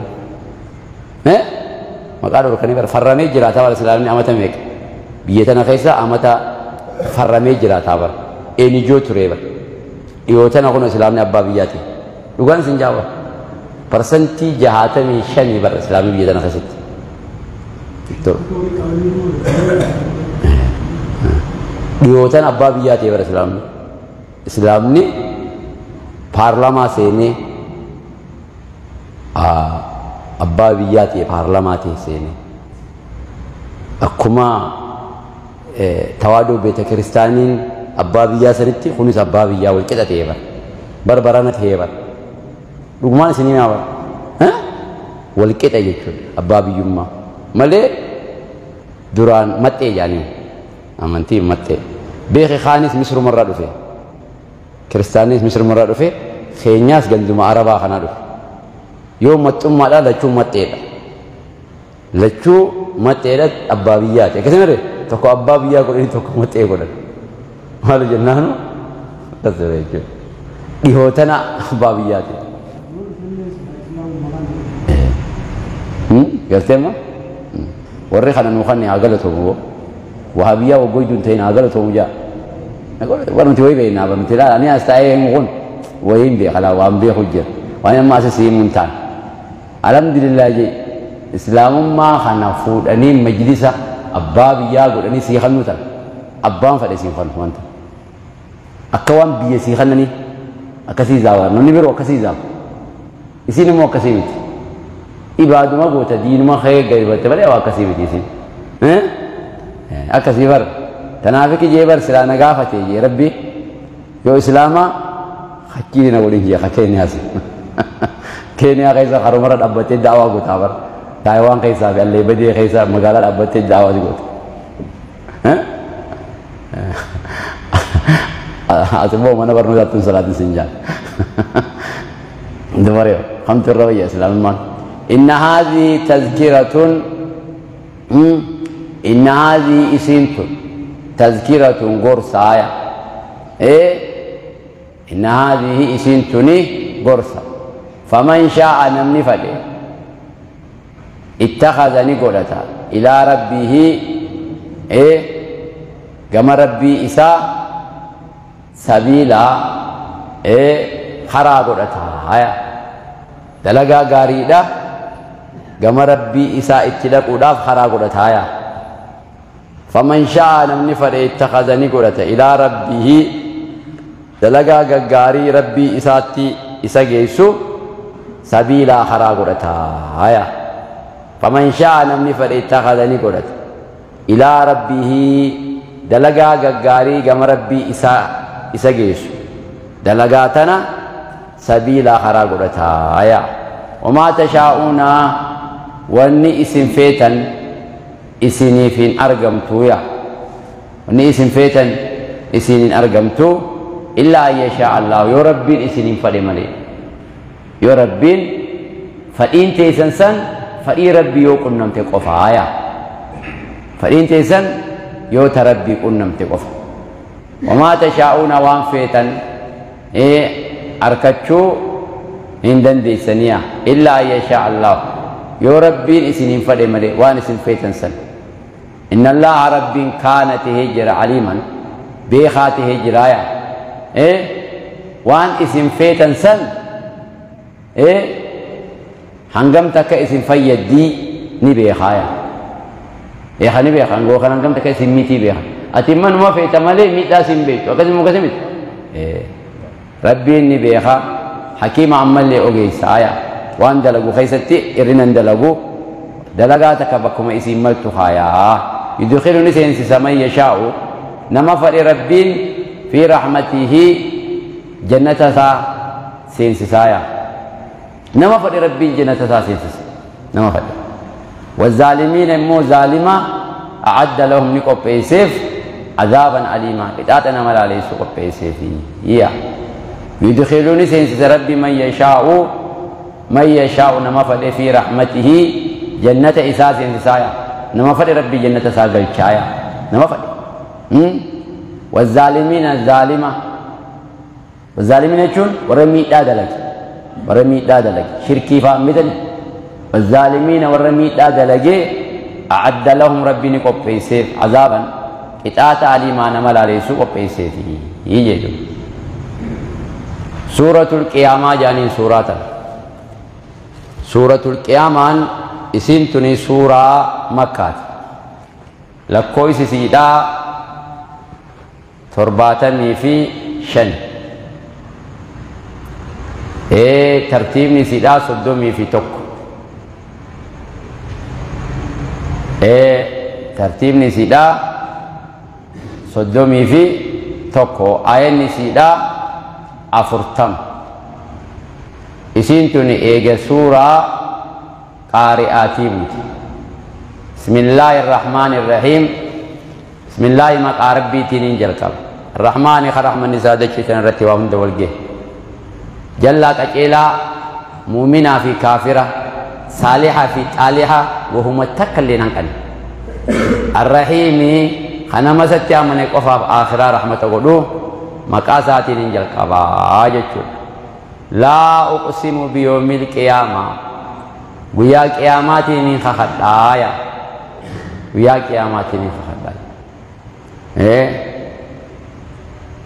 Maqaa dhoorkanii bara farramee jiraataa bara islaamni amata meeqa. Biyya tana keessa amata farramee jiraataa bara. Eenijoo turee bara. Dhiyoo tana kun islaamni abbaa biyyaati. Dhugaan isin jaawwa. 65% bara islaamni biyya tana keessatti. Dhiyoo tana abbaa biyyaati bara islaamni. Islaamni paarlaamaa seenee abbaa biyyaa ta'e paarlaamaa ta'e seenee akkuma tawaadoo beeta kiristaaniin abbaa biyyaa sanitti kunis abbaa biyyaa wal qixa ta'e bara barbarana ta'e bara dhugumaan isinii maa bara wal qixa jechuudha abbaa biyyummaa malee duraan maxxee jedhanii amantii maxxee beeki kaanis misrumarraa dhufe kiristaanis misrumarraa dhufe keenyaas ganduma arabaa kanaa dhufe. Yoo maxxummaadhaa lachuu maxxeedha. Lachuu maxxeedha abbaa biyyaati. Akkasuma tokko abbaa biyyaa godhanii tokko maxxee godhan. Maal jennaanu akkasuma jechuudha. Dhihoo tana abbaa biyyaati. Gartee amma warri kana nuu kanne haa galatoomu wahabiyyaa waggoytuu hin ta'in haa galatoomu jaa. Warra nuti wayii beeknaa bara nuti ilaala ani as taa'ee himu kun wayii hin beeka laa waan beeku jira. Waan amma as si himu hin taane. Alhamdulillah jee islaamummaa kana fuudhanii majlisa abbaa biyyaa godhanii sii kennuu tana. Abbaan fedhe siin kennu wanta. Akka waan biyya sii kennanii akkasii zaawaa namni biroo akkasii zaawa. Isiin immoo akkasii miti. Ibaaduma goota diinuma kee gadi malee waa akkasii miti isiin. Akkasii bara. Tanaaf kijee bar silaa na gaafate jee rabbi yoo islaamaa hakkiin na waliin jee Keeniyaas. Keeniyaa keessa karumarra dhaabbattee da'awaa gootaa bara. Taayiwaan keessaa fi allee badee keessa magaalaa dhaabbattee da'awaa goota. Ati immoo mana barnootaatti hin salaatin siin jaan. Dubaree kamtu irra wayya islaamummaan. Inna haadhii tazkiratun inna haadhii isiin tun tazkiratun gorsaaya. Inna haadhii isiin tuni gorsa. Faman shaa'a namni fadhe ittakhadha ni godhata ilaa rabbihi gama rabbii isaa sabiilaa karaa godhata. Haya dalagaa gaariidha gama rabbii isaa itti dhaquudhaaf karaa godhata. Haya faman shaa'a namni fadhe ittakhadha ni godhata ilaa rabbihi dalagaa gaggaarii rabbii isaatti isa geessu sabiilaa karaa godhata. Haya faman shaa'a namni fadhe ittakhadha ni godhata ilaa rabbihi dalagaa gaggaarii gama rabbii isaa isa geessu dalagaa tana sabiilaa karaa godhata. Haya wamaa tashaa'uuna wanni isin feetan isiniif hin argamtu. Ya wanni isin feetan isin hin argamtu illaa an yashaa Allahu yoo rabbiin isiniin fadhe malee. Yoo rabbiin fadhiin teessan san fadhii rabbii yoo qunnamte qofa. Haya fadhiin teessan yoo ta rabbii qunnamte qofa. Wamaa tashaa'uuna waan feetan arkachuu hin dandeessaniya illaa an yashaa Allahu yoo rabbiin isiniin fadhe malee waan isin feetan san. Inna Allaha rabbiin kaana tahee jira aliiman beekaa tahee jiraaya. Waan isin feetan san hangam takka isin fayyaddii ni beekaaya. Beeka ni beeka hangoo kan hangam takka isin mitii beeka. Ati manuma feeta malee miidhaa isin beektu akkasuma akkasuma miti. Rabbiin ni beeka hakiima ammallee ogeessaaya. Waan dalagu keessatti hir'ina hin dalagu dalagaa takka bakkuma isiin maltu haayaa. Yudkhilu ni seensisa man yashaa'u nama fadhe rabbiin في رحمته جنة سا سينسسايا نما فدي ربي جنة سا سينسس نما فدي والظالمين مو ظالما أعد لهم نقبيسف عذابا أليما إتاتنا ملاليس قبيسف يا يدخلون سينسس ربي من يشاء من يشاء نما فدي في رحمته جنة إساس سينسسايا نما فدي ربي جنة سا غلچايا نما فدي والظالمين الظالمة والظالمين يجون ورمي دادلك ورمي دادلك شركي فامدني والظالمين ورمي دادلك أعد لهم ربي نقبيسيف عذابا إتاتا عليما نمال عليه سوء قبيسيف يجدو سورة القيامة جاني سورة سورة القيامة اسمتني سورة مكة لكويس سيدا ترباتني في شن ايه ترتيبني سيدا صدومي في توك ايه ترتيبني سيدا صدومي في توكو آيني سيدا أفرتم اسنتني ايجا سورة قارئاتي بوتي بسم الله الرحمن الرحيم بسم الله ما قاربي تنين جلقب الرحمن خرحمن نسادة شيطان رتي وهم دولجه جل كجيلا مؤمنة في كافرة صالحة في طالحة وهم تكلين عن الرحيم خنا مسات من قفا آخرة رحمة قدو مقاسات جلقب لا أقسم بيوم القيامة ويا قياماتين خخدايا ويا قياماتين خخدايا إيه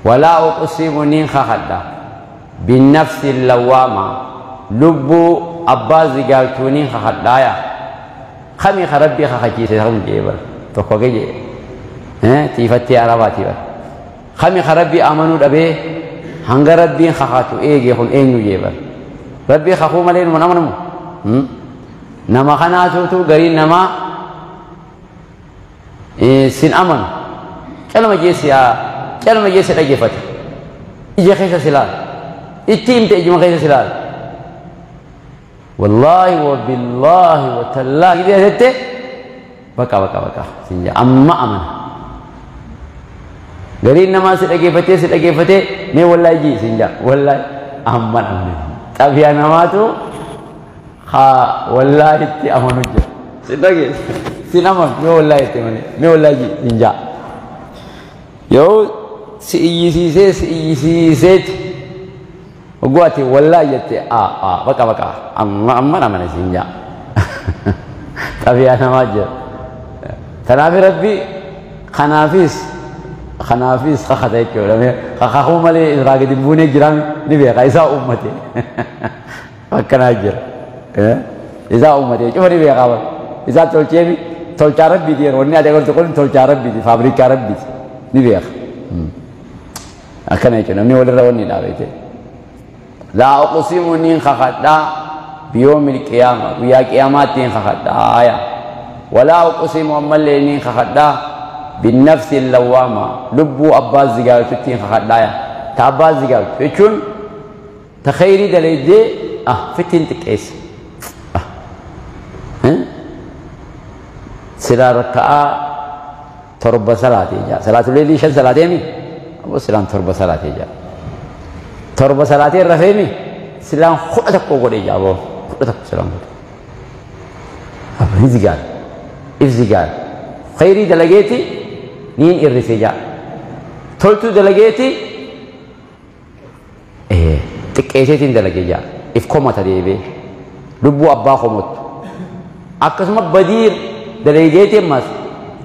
ولا أقسم نين خخدا بالنفس اللوامة لبو أباز قالتوني خخدايا خمي خربي خخجي سيهم جيبر تخوجي إيه تيفتي عرباتي خمي خربي آمنوا أبي هنگ ربي خخاتو إيه جيخون إيه نجيبر ربي خخو ملين منامنمو نما خناتو تو غرين نما إيه سين أمن كلمة جيسي كلمة جيسي رجفت إجا خيسة سلال إتيم تأجي خيسة سلال والله وبالله وتالله إذا جت بكا بكا بكا سنجا أما أمن غرين نما سرجفت سرجفت مي والله جي سنجا والله أما أمن طب يا نماتو خا والله إتي أمن وجه سنجا سنأمن مي والله إتي مي والله جي سنجا يو سيسي سيسي وقواتي والله يتي بكا بكا أما أما أنا من سنجا طبيعي أنا ما أجر تنافي ربي خنافيس خنافيس خخدك ولا خخو مالي إدراك دبوني جرام نبي قيسا أمتي فكنا أجر إذا أمتي شوف نبي قابل إذا تولشيبي تولش ربي دي وني أتقول تقول تولش ربي دي فابريكا ربي نبي أكن يجون أمني ولا روني لا بيته لا أقسم نين خخدا بيوم القيامة ويا قيامات نين خخدا آية ولا أقسم أمال نين خخدا بالنفس اللوامة لبو أباز زجاج تين خخدا آية تأباز زجاج يجون تخيري دليل فتن تكيس سلا ركعة تربة صلاة جا صلاة الليل شن صلاة مي أبو سلام تربة صلاة جا تربة صلاة الرفيمي سلام خدك قولي جا أبو خدك سلام أبو هزجال إفزجال خيري دلقيتي نين إرسجا تلتو دلقيتي إيه تكيسين دلقيجا إفكومة تديبي لبو أبا خموت أكسم بدير دلقيتي مس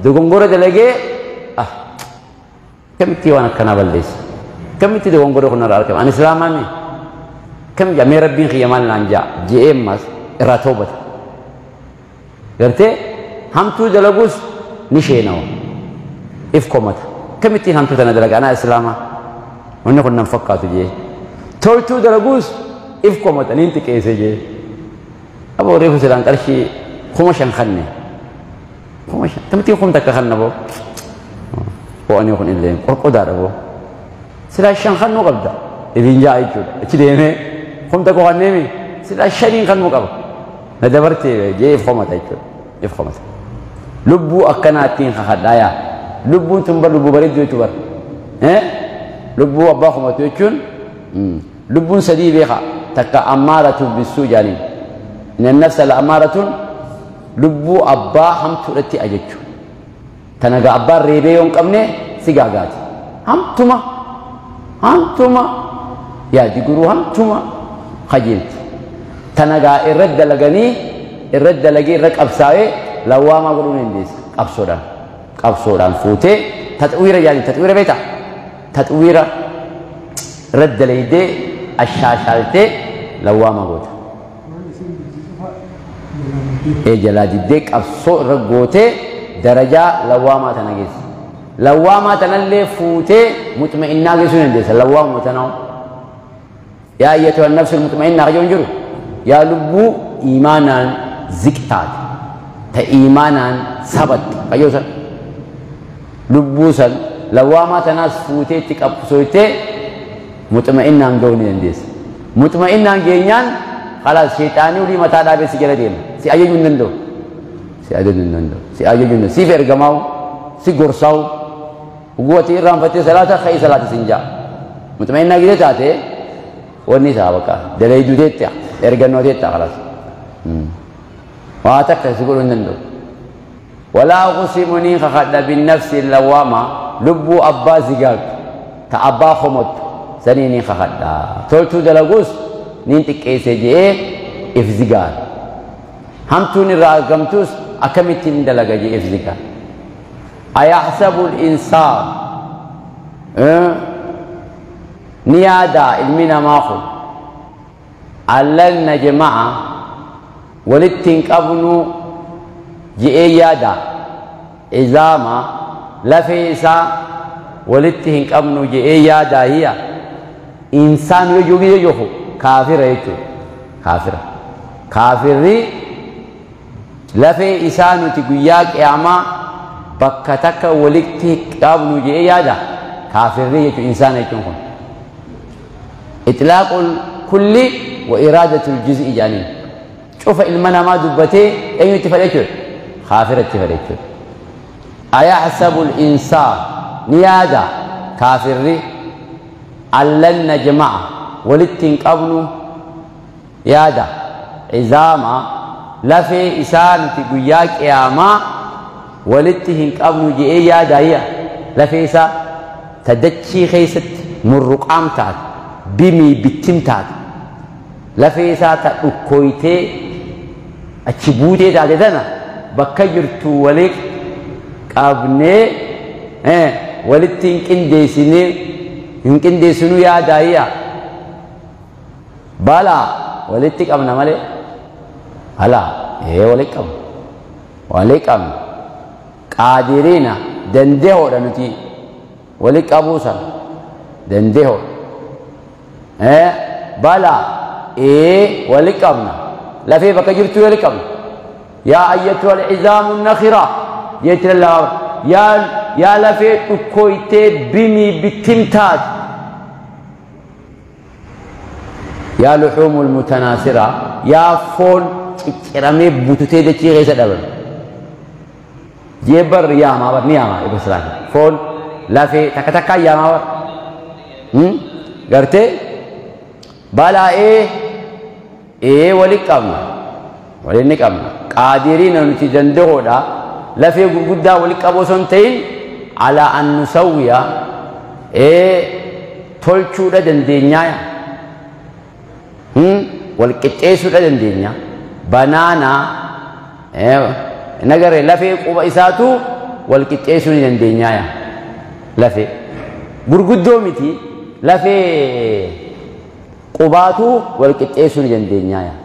دغونغورة دلقي كم تيوانا كنابلس كم تي دغونغورة كنا رأيكم أنا إسلامي كم جا ربي خيمان لانجا جي إم مس راتوبت قلت هم تو دلقوس نشينو إفكومت كم تي هم تو تنا أنا إسلاما ونحن نفكر تجي تولتو دلقوس إفكومت أنت كيسة جي أبو ريفو سلام قرشي خمشان خني خمشان تم تي خم تكخن أبو وأنا يكون إلا قدر أبو Silaa 5 kannuu qabda. Ifiin jaa jechuudha. Achi deemee kum tokko kanneemi silaa 5 kannuu qaba. Na dabartee jee if komata jechuudha. If komata. Lubbuu akkanaattiin kakadhaa yaa. Lubbuun tun bar lubbuu bareedduu jechuu bar. Lubbuu abbaa komatu jechuun lubbuun 3 beeka. Takka ammaaratu bissuu jaaniin. Inna nafsa la ammaaratun lubbuu abbaa hamtuudhatti ajachu. Tanagaa abbaan reebee yoo hin qabne si gaagaati. Hamtuma hamtuma yaadi guruu hamtuma kajeelti. Tanagaa irra dalaganii irra dalagee irra qabsaa'ee lawwaamaa godhuu ni dandeessa. Qabsoodhaan qabsoodhaan fuutee taxwiira jaaniin taxwiira beektaa? Taxwiira irra dalaydee ashaashaaltee lawwaamaa goota. Jalaa diddee qabsoo irra gootee darajaa lawwaamaa tana geessa. Lawwaamaa tanallee fuutee mutma'innaa geessuu ni dandeessa. Lawwaamuma tanaa. Yaa ayyatuha nafsul mutma'innaa kajoon jiru. Yaa lubbuu iimaanaan ziq taate. Ta iimaanaan sabatte. Kayyoo san. Lubbuu san lawwaamaa tanaas fuutee itti qabsooytee mutma'innaan ga'uu ni dandeessa. Mutma'innaan geenyaan khalaas sheexaanii olii mataa dhaabee si jala deema. Si ajajuu hin danda'u. Si ajajuu hin danda'u. Si ajajuu hin danda'u. Siif ergamaa'u. Si gorsaa'u. Guwatii irraanfattee salaata ka'ii salaata sin ja'a. Mutma'innaa gidee taate wanni isaa bakka dalayduu teetta ergannoo teetta khalaas. Waa takka si godhuu hin danda'u. Walaa uqsimu niin kakadha binnafsi lawwaama lubbuu abbaa zigaagtu ta abbaa komottu sanii niin kakadha. Toltuu dalaguus niin xiqqeesse je'ee if zigaara. Hamtuun irraa argamtus akkamittiin dalaga je'ee if zigaara. Ayahsabu al-insaan ni yaadaa ilmi namaa kun allan najma'a walitti hin qabnu je'ee yaada izaama lafee isaa walitti hin qabnu je'ee yaadaa hiya insaan yoo jiru jiru kaafira jechuudha. Kaafira. Kaafirri lafee isaa nuti guyyaa qiyaamaa bakka takka walitti qabnu je'ee yaada. Kaafirri jechuun insaana jechuun kun. Itlaaqul kulli wa iraadatul juz'i jedhaniin. Cufa ilma namaa dubbatee eenyu itti fedha jechuudha? Kaafira itti fedha jechuudha. Ayahsabu al-insaan ni yaada kaafirri allan najma'a walitti hin qabnu yaada izaama lafee isaa nuti guyyaa qiyaamaa walitti hin qabnu je'ee yaada hiya lafee isaa ta dachii keessatti murruqaam taate bimii bittim taate lafee isaa ta dhukkooytee achi buutee taate tana bakka jirtu walii qabnee walitti hin qindeessinee hin qindeessinuu yaadaa hiya balaa walitti qabna malee alaa walitti qabna walitti qabna qaadiriina dandeehoodha nuti walitti qabuu sana dandeehoodha balaa walitti qabna lafee bakka jirtu walitti qabna yaa ayyatuha al-izaamu nakhira jeetti lallabaa yaa lafee dhukkooytee bimii bittim taate yaa luxuumul mutanaasira yaa foon cicciramee bututee dachii keessa dhaban jee bar yaamaa bar ni yaamaa ibsa salaati foon lafee takka takkaa yaamaa bar gartee balaa walitti qabna walitti qabna qaadiriina nuti danda'oodha lafee gurguddaa walitti qabu osoo hin ta'in alaa an nusawwiya tolchuudha dandeenyaa wal qixxeessuudha dandeenya banaanaa nagare lafee quba isaatu wal qixxeessuu ni dandeenyaa lafee gurguddoo miti lafee qubaatu wal qixxeessuu ni dandeenyaa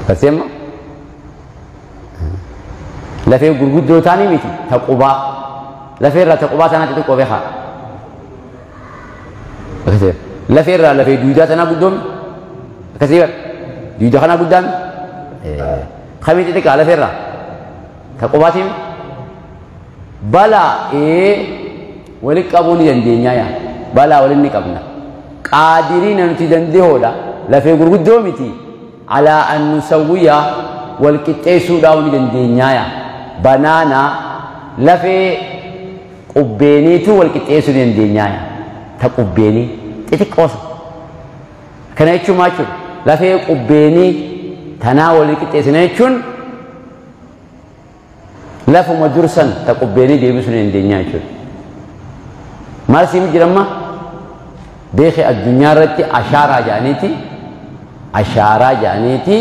Kasema lafee gurguddoo taanii miti ta qubaa lafee irraa ta qubaa tanaa xixiqqoo beekaa lafee irraa lafee duudaa tanaa guddoomi akkasii bar duudaa kanaa guddaami kamii xixiqqaa lafee irraa ta qubaatiin balaa Walitti qabuu ni dandeenya yaa. Balaa waliin ni qabna. Qaadiriina nuti dandeehoodha. Lafee gurguddoo miti. Alaa an nusawwiya wal qixxeessuudhaaf ni dandeenya yaa. Banaana lafee qubbeeniitu wal qixxeessuu ni dandeenya yaa. Ta qubbeenii xixiqqoosa. Kana jechuun maal jechuudha? Lafee qubbeenii tanaa wal qixxeessina jechuun lafuma dursan ta qubbeenii deebisuu ni dandeenya jechuudha. Maal siim jiramma? Beekee addunyaa irratti ashaaraa jedhaniiti ashaaraa jedhaniiti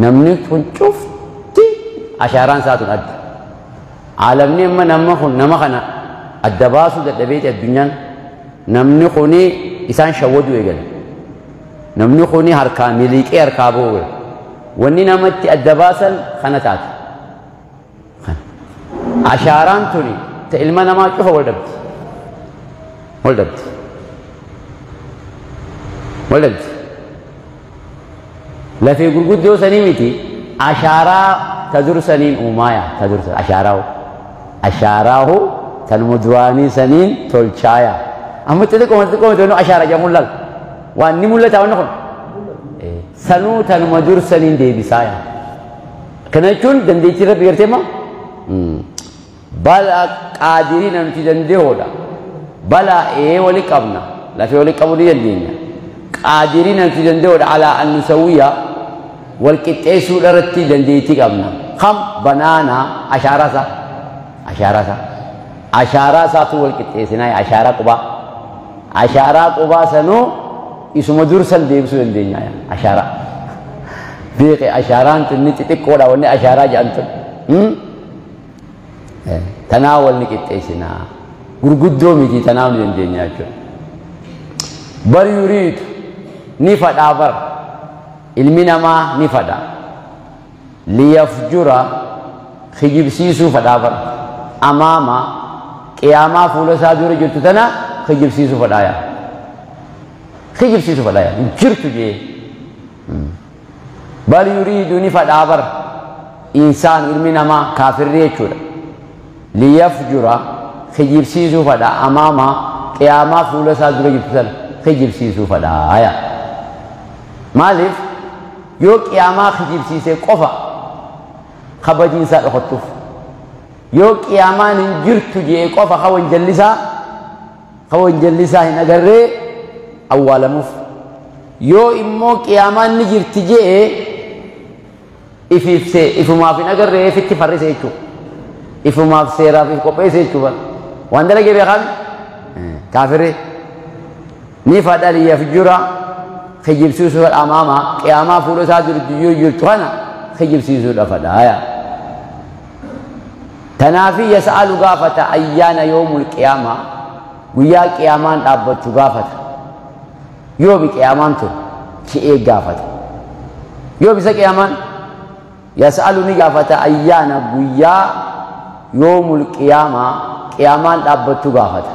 namni kun cufti ashaaraan isaa tun adda. Aalamni amma nama kun nama kana adda baasuu dadhabeeti addunyaan namni kuni isaan shawwaduu eegale. Namni kuni harkaa miliqee harkaa ba'uu wanni namatti adda baasan kana taate. Ashaaraan tuni ta ilma namaa cufa wal dhabdi. Wal dhabdi. Wal dhabdi. Lafee gurguddoo sanii miti ashaaraa ta dur saniin uumaaya ta dur ashaaraahu. Ashaaraahu tanuma duraanii saniin tolchaaya. Amma xixiqqoo xixiqqoo miti ashaara jedhamuun laal. Waan ni mul'ata wanni kun. Sanuu tanuma dur saniin deebisaaya. Kana jechuun dandeettii Rabbi gartee moo? Balaa qaadiriina nuti dandeehoodha. Balaa ee wali qabna. Lafee wali qabuu ni dandeenya. Qaadiriina nuti dandeehoodha alaa an nusawwiya wal qixxeessuu irratti dandeettii qabna. Kam banaanaa ashaaraa isaa. Ashaaraa isaa. Ashaaraa isaatu wal qixxeessinaa ashaaraa qubaa. Ashaaraa qubaa sanuu isuma dursan deebisuu dandeenya ashaaraa. Beekee ashaaraan tun xixiqqoodha wanni ashaaraa jedhan tun. Tanaa wal ni qixxeessinaa. Gurguddoo miti tanaa ni dandeenya jechuudha. Bal yuriidu ni fadhaa bar. Ilmi namaa ni fadha. Liyafjura kijibsiisuu fadhaa bar. Amaama qiyaamaa fuula isaa dura jirtu tana kijibsiisuu fadhaa yaa. Kijibsiisuu fadhaa yaa. Jirtu jee. Bal yuriidu ni fadhaa bar. Insaan ilmi namaa kaafirri jechuudha. Liyafjura kijibsiisuu fadha amaama qiyaamaa fuula isaa dura jirtu sana kijibsiisuu fadhaa yaa. Maaliif yoo qiyaamaa kijibsiisee qofa kabajinsaa dhokattuuf yoo qiyaamaan hin jirtu jee qofa ka wanjallisaa hin agarree awwaalamuuf yoo immoo qiyaamaan ni jirti jee ifiif ifumaaf hin agarree ifitti farrise jechuudha. Ifumaaf seeraaf if qopheesse jechuudha. Waan dalagee beekame kaafirri ni fadha liyafjura kijibsiisuu fadha amaama qiyaamaa fuula isaa jirtu kana kijibsiisuudha fadha yaa. Tanaafi yas'alu gaafata ayyaana yoomul qiyaamaa guyyaa qiyaamaan dhaabbattu gaafata. Yoomi qiyaamaan tun ki'ee gaafata. Yoomi isa qiyaamaan yas'alu ni gaafata ayyaana guyyaa yoomul qiyaamaa qiyaamaan dhaabbattu gaafata.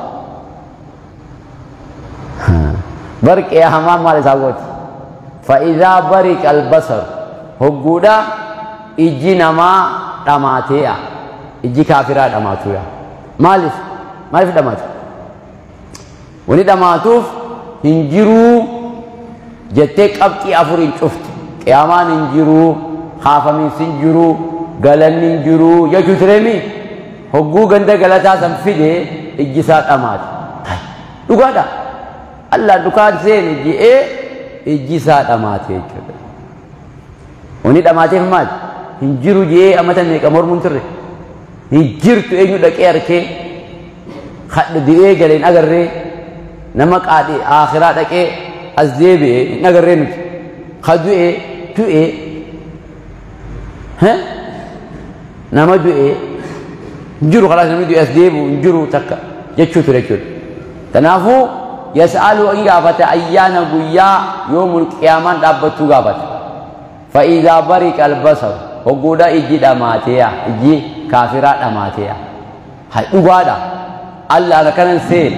Bar qiyaamaan maal isaa gooti? Fa'idhaa bariqa albasar hogguudha ijji namaa dhamaateeya. Ijji kaafiraa dhamaatuya. Maaliif? Maaliif dhamaatu? Wani dhamaatuuf hin jiruu jettee qabxii afur hin cuftu. Qiyaamaan hin jiruu, kaafamiinsi hin jiruu, galanni hin jiruu jechuu tureemi. Hogguu ganda galataa san fide ijji isaa dhamaate. Dhugaadha. Allah dhukaan seene je'ee ijji isaa dhamaate jechuudha. Wani dhamaateef maali? Hin jiru je'ee amata meeqa mormuun turre. Hin jirtu eenyu dhaqee harkee hadha du'ee galee hin agarree nama qaadhee akhiraa dhaqee as deebi'ee hin agarree nuti. Ka du'ee du'ee nama du'ee hin jiru khalaas namni du'ee as deebi'u hin jiru takka jechuu ture jechuudha. Kanaafuu yas'alu in gaafata ayyaana guyyaa yoomul qiyaamaan dhaabbattuu gaafata. Fa'iidhaa bariqa albasar hogguudha ijji dhamaateeya ijji kaafiraa dhamaateeya. Hay dhugaadha. Allah akkanan seen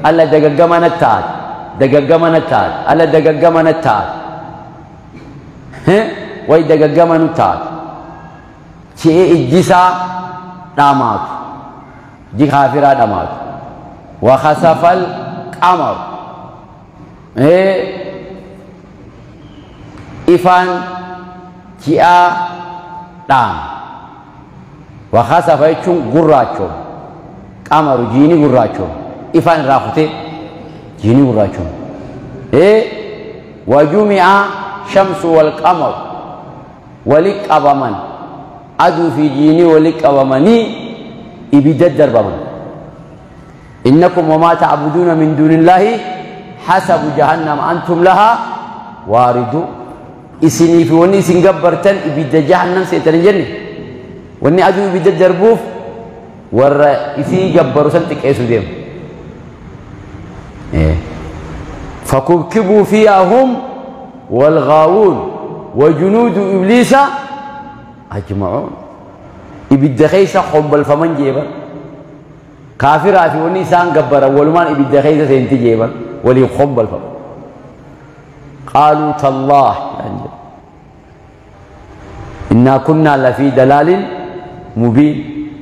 Allah dagaggama na taate dagaggama na taate Allah dagaggama na taate way dagaggama nu taate ce'ee ijji isaa dhamaatu ijji kaafiraa dhamaatu. وخسف القمر إفان جاء دام وخسف يچون غراچو قمر جيني غراچو إفان راخته جيني غراچو وجمع شمس والقمر ولك أبمن أدو في جيني ولك أبمني إبدد دربمن إنكم وما تعبدون من دون الله حسب جهنم أنتم لها واردون إسني في وني سنجبرتن إبدد جهنم سيتن جنة وني أدو إبدد دربوف ور إسي جبروا سنتك إيسو ديم فكبكبوا فيها هم والغاوون وجنود إبليس أجمعون إبد خيسة خنب الفمن جيبا كافر في ونيسان قبر ولمان إبد خيسة سينتي جيبا ولي خنب الفمن قالوا تالله إنا كنا لفي دلال مبين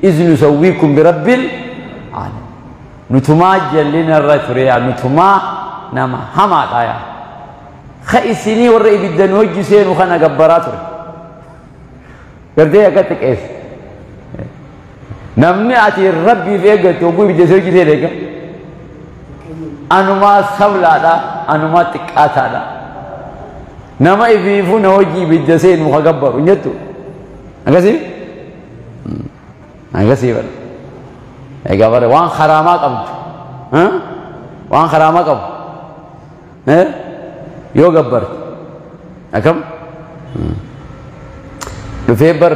إذ نسويكم برب العالمين نتما جلنا الرتريا نتما نما هما تايا خيسيني ور إبدن وجسين وخنا قبراتر قردي أكتك إيش نمني أتي ربي في أجت وقوي بجسوي جسين لك أنا ما سولا دا أنا ما تكاتا دا نما إفيفون وجي بجسين وخقبر ونجتو أكسي أكسي بل أكبر وان خرامات أبد ها وان خرامات أبد yoo gabbarte akkam dhufee bar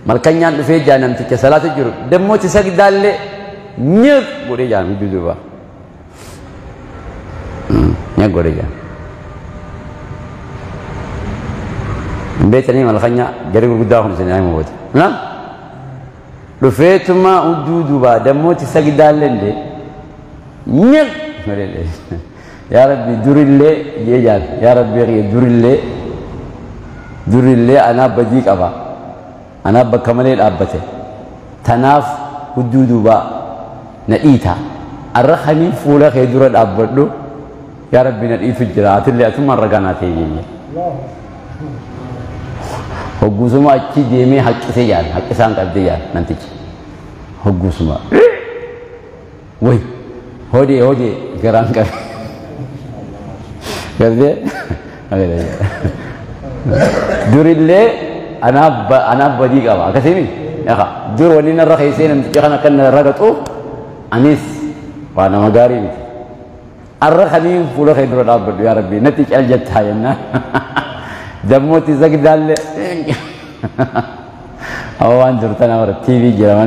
malkanyaan dhufee jaa namticha salaata jiru dammooti sagdaallee nyaq godhee jaa gidduu duuba nyaq godhee jaa hin beektanii malkanyaa jarri gurguddaa kun isin himu boota na dhufeetuma hudduu duubaa dammooti sagdaallee ndee nyaq godhee يا ربي دور اللي يجعل يا ربي دور اللي دور اللي أنا بديك أبا أنا بكمل الأبته تناف حدود با نئيتها الرحمي فولا خيدور الأبدو يا ربي نئيت الجرات اللي أتم الرجانا تيجي هجوسما أتشي ديمي حق سيان حق سان قبديان ننتج هجوسما وي هودي هودي جران كر قصدي دور اللي أنا بديك أبا كثيرين يا أخا دور ولينا الرخيصين أنا كنا رقطو أنيس وأنا مقاري الرخنين فولا خير الأب يا ربي نتيج الجت هاينا دموتي زق دال أو أن درتنا ورا تي في جرا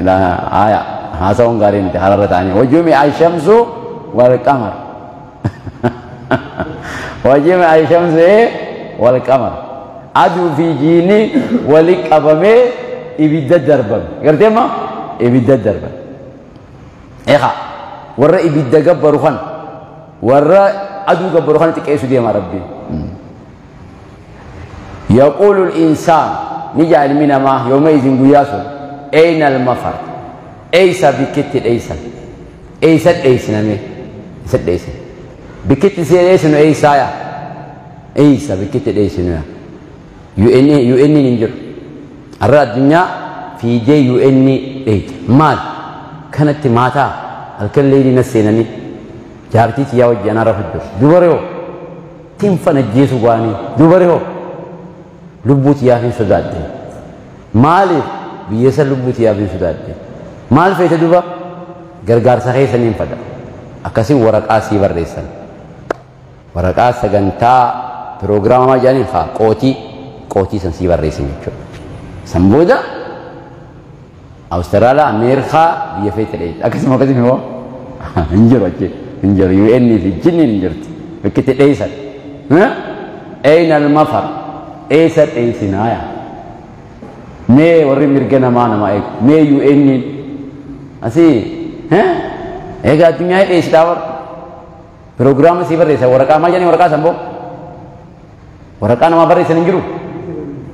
لا آية هاسون قارين حرارة ثانية وجمع الشمس والقمر وجمع الشمس والقمر أدو في جيني ولك أبمي إبدا دربا قلت ما إبدا دربا إخا ورا إبدا جبروخان ورا أدو جبروخان تكيسو دي ما ربي يقول الإنسان نجعل من ما يومئذ قياسه أين المفر أيسا بكت أيسا أيسا أيسا نمي أيسا أيسا بكت سير أيسا أيسا يا أيسا بكت أيسا يا يو إن ننجر الرا الدنيا في جي يو إن إيت مال كانت ماتا الكل ليلي نسينني جارتي تيا وجهنا رفض دوبريو تنفن الجيس واني دوبريو لبوت يا في سداد مالي بيسر لبوت يا في سداد مال فيت دوبا غرغار سخي سنين فدا أكسي ورق آسي بريسن ورق آسا بروغرام ما جاني خا قوتي قوتي سنسي بريسن سنبودا أستراليا أمريكا بيفيت ليت أكسي ما كذي هو انجر وجه انجر يو إن في جن انجرت بكت ليسن ها أين المفر ايسا ايسنايا مي وري مرجنا ما انا ما ايك مي يو ان اسي ها ايغا الدنيا ايس داور بروغرام سي بريسا ورقه ما جاني ورقه سمبو ورقه ما بريسا نجرو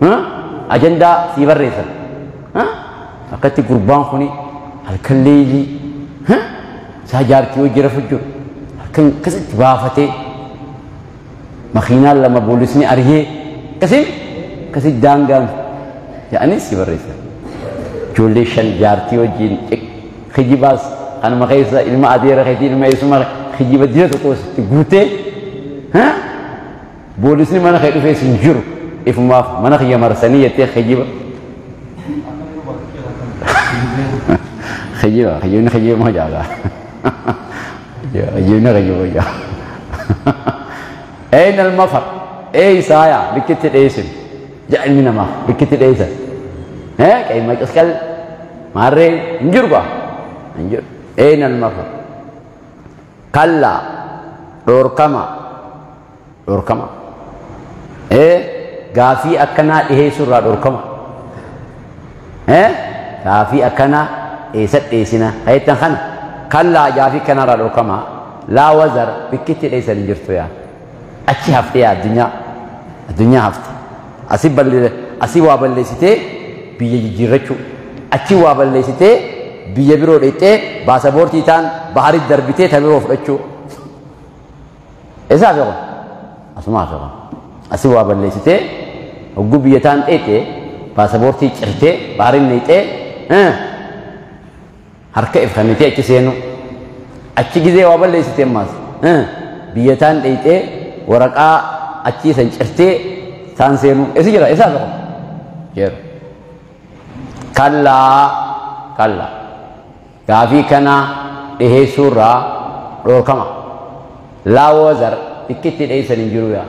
ها اجندا سي بريسا ها اكتي قربان خني الكليلي ها Isaa jaartii hojii rafu jiru. Harkan akkasitti baafatee makiinaan lama poolisni argee akkasiin akkasitti daangaan jedhanii si barreessan. Ijoollee 5 jaartii wajjin kijibaas kanuma keessa ilma adeera keetii ilma eessuma kijiba dina tokko sitti guutee poolisni mana kee dhufee sin jiru ifumaaf mana kiyya marsanii jettee kijiba. Kijiba kijibni kijiba moo jaalaa kijibni kijiba jaalaa. أين المفر؟ أي سايا بكت الإيسن جاء من ما بكت الإيسن ها كأي ما يسكل مارين نجربه نجر أين المفر؟ كلا روركما روركما إيه غافي أكنا إيه سورة روركما إيه غافي أكنا إيه ست إيسنا هاي تنخن كلا غافي كنا روركما لا وزر بكت الإيسن نجرتو يا achi haftee addunyaa hafte asii waa balleessitee biyya jijjiirrachuu achi waa balleessitee biyya biroo dheexxee baasaboortii taan baharit darbitee ta biroo fudhachuu eessa hafe kun asuma hafe kun asii waa balleessitee hogguu biyya taan dheexxee baasaboortii cirtee baharin dheexxee harka ifkannitee achi seenu achi gizee waa balleessitee ammaas biyya taan dheexxee waraqaa achii san cirtee taan seenuu eessa jira eessa hafe kun jedhu kallaa kallaa gaafii kana dhiheessuurraa dhoorkama laa wazar ikkitti dhiheessan hin jiru yaa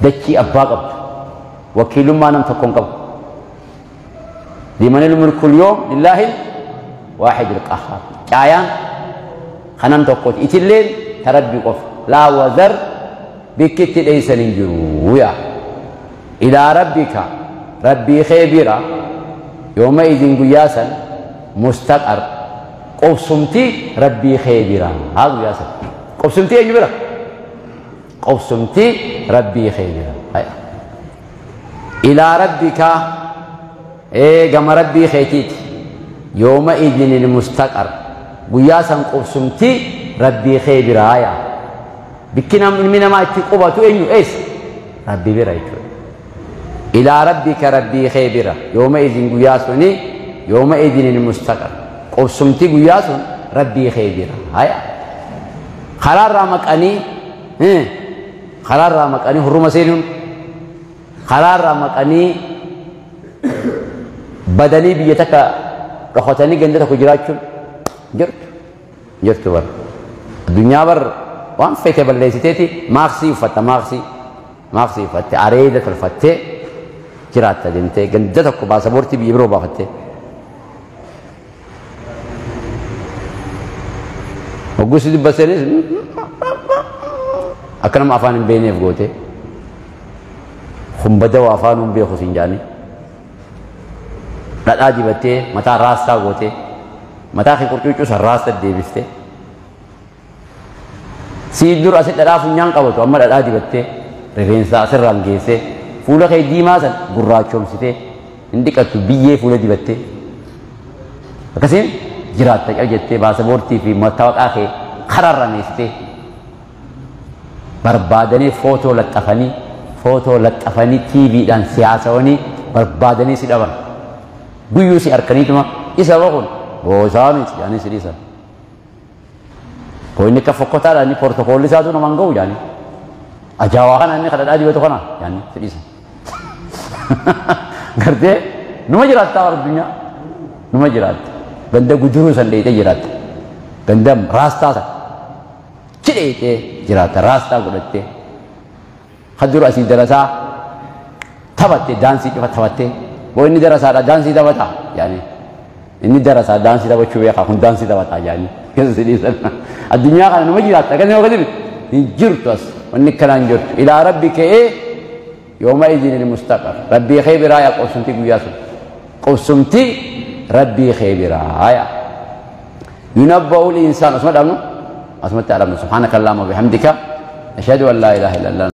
dachii abbaa qabdu wakiilummaa nam tokko hin qabu limanil mulkul yoom lillaahi waahidil qahhaar caayaan kanam tokkooti itilleen tarabbii qofa laa wazar bikkitti dhiheessan hin jiru yaa ilaa rabbika rabbii kee bira yooma idin guyyaa san mustaqar qobsumti rabbii kee bira haa guyyaa san qobsumti eenyu bira qobsumti rabbii kee bira ilaa rabbika ee gama rabbii keetiiti yooma idin mustaqar guyyaa san qobsumti rabbii kee biraa yaa bikki ilmi namaa itti qubatu eenyu eessa rabbii bira jechuudha إلى ربك ربي خيبرة يومئذ قياسني يومئذ المستقر قسمتي قياس ربي خيبرة هيا خلال رامك أني خلال رامك أني هرم سيرون خلال رامك أني بدني بيتك رخوتني جندتك وجراتشم جرت جرت بر الدنيا بر وان فيت بلسيتي ماخسي فتا ماخسي ماخسي فتا أريدة الفتة jiraatta deemtee ganda tokko baasaboortii biyya biroo baafattee. Hogguu si dubbasenis akka nama afaan hin beekneef goote kun badawaa afaan hin beeku siin jaanii dhadhaa dibattee mataa raastaa gootee mataa kee qurcuuccuu san raasta deebiftee sii dur asi dhadhaa funyaan qabatu amma dhadhaa dibattee rifeensa asirraan geessee fuula kee diimaa san gurraachoomsitee hin dhiqattu biyyee fuula dibattee akkasiin jiraatta cal jettee baasaboortii fi mattaawaqaa kee kararra meessitee barbaadanii footoo laxxafanii tiiviidhaan siyaasawanii barbaadanii si dhaban guyyuu si harkaniituma isa bakun boosaa miti jedhanii si dhiisan. Booyinni akka fokkotaadha inni poortokoolli isaatu namaan ga'u jedhanii ajaa'aa kana inni kadhadhaa dibatu kana jedhanii si dhiisan. Gartee numa jiraatta addunyaa numa jiraatta ganda guduruu san dheeyitee jiraatta ganda raastaa san cidheeyitee jiraatta raastaa godhattee kan dura asii darasaa taphattee daansii cufa taphattee boo inni darasaadha daansii taphataa yaani inni darasaa daansii taphachuu beekaa kun daansii taphataa yaani keessa si dhiisan addunyaa kana numa jiraatta akkasuma akkasuma hin jirtu as wanni akkanaa hin jirtu ilaa rabbi ka'ee يومئذ المستقر ربي خيبرا يا قسمتي قياسو قسمتي ربي خيبرا يا ينبأ الإنسان أسمع دعمنا أسمع تعلمنا سبحانك اللهم وبحمدك أشهد أن لا إله إلا الله.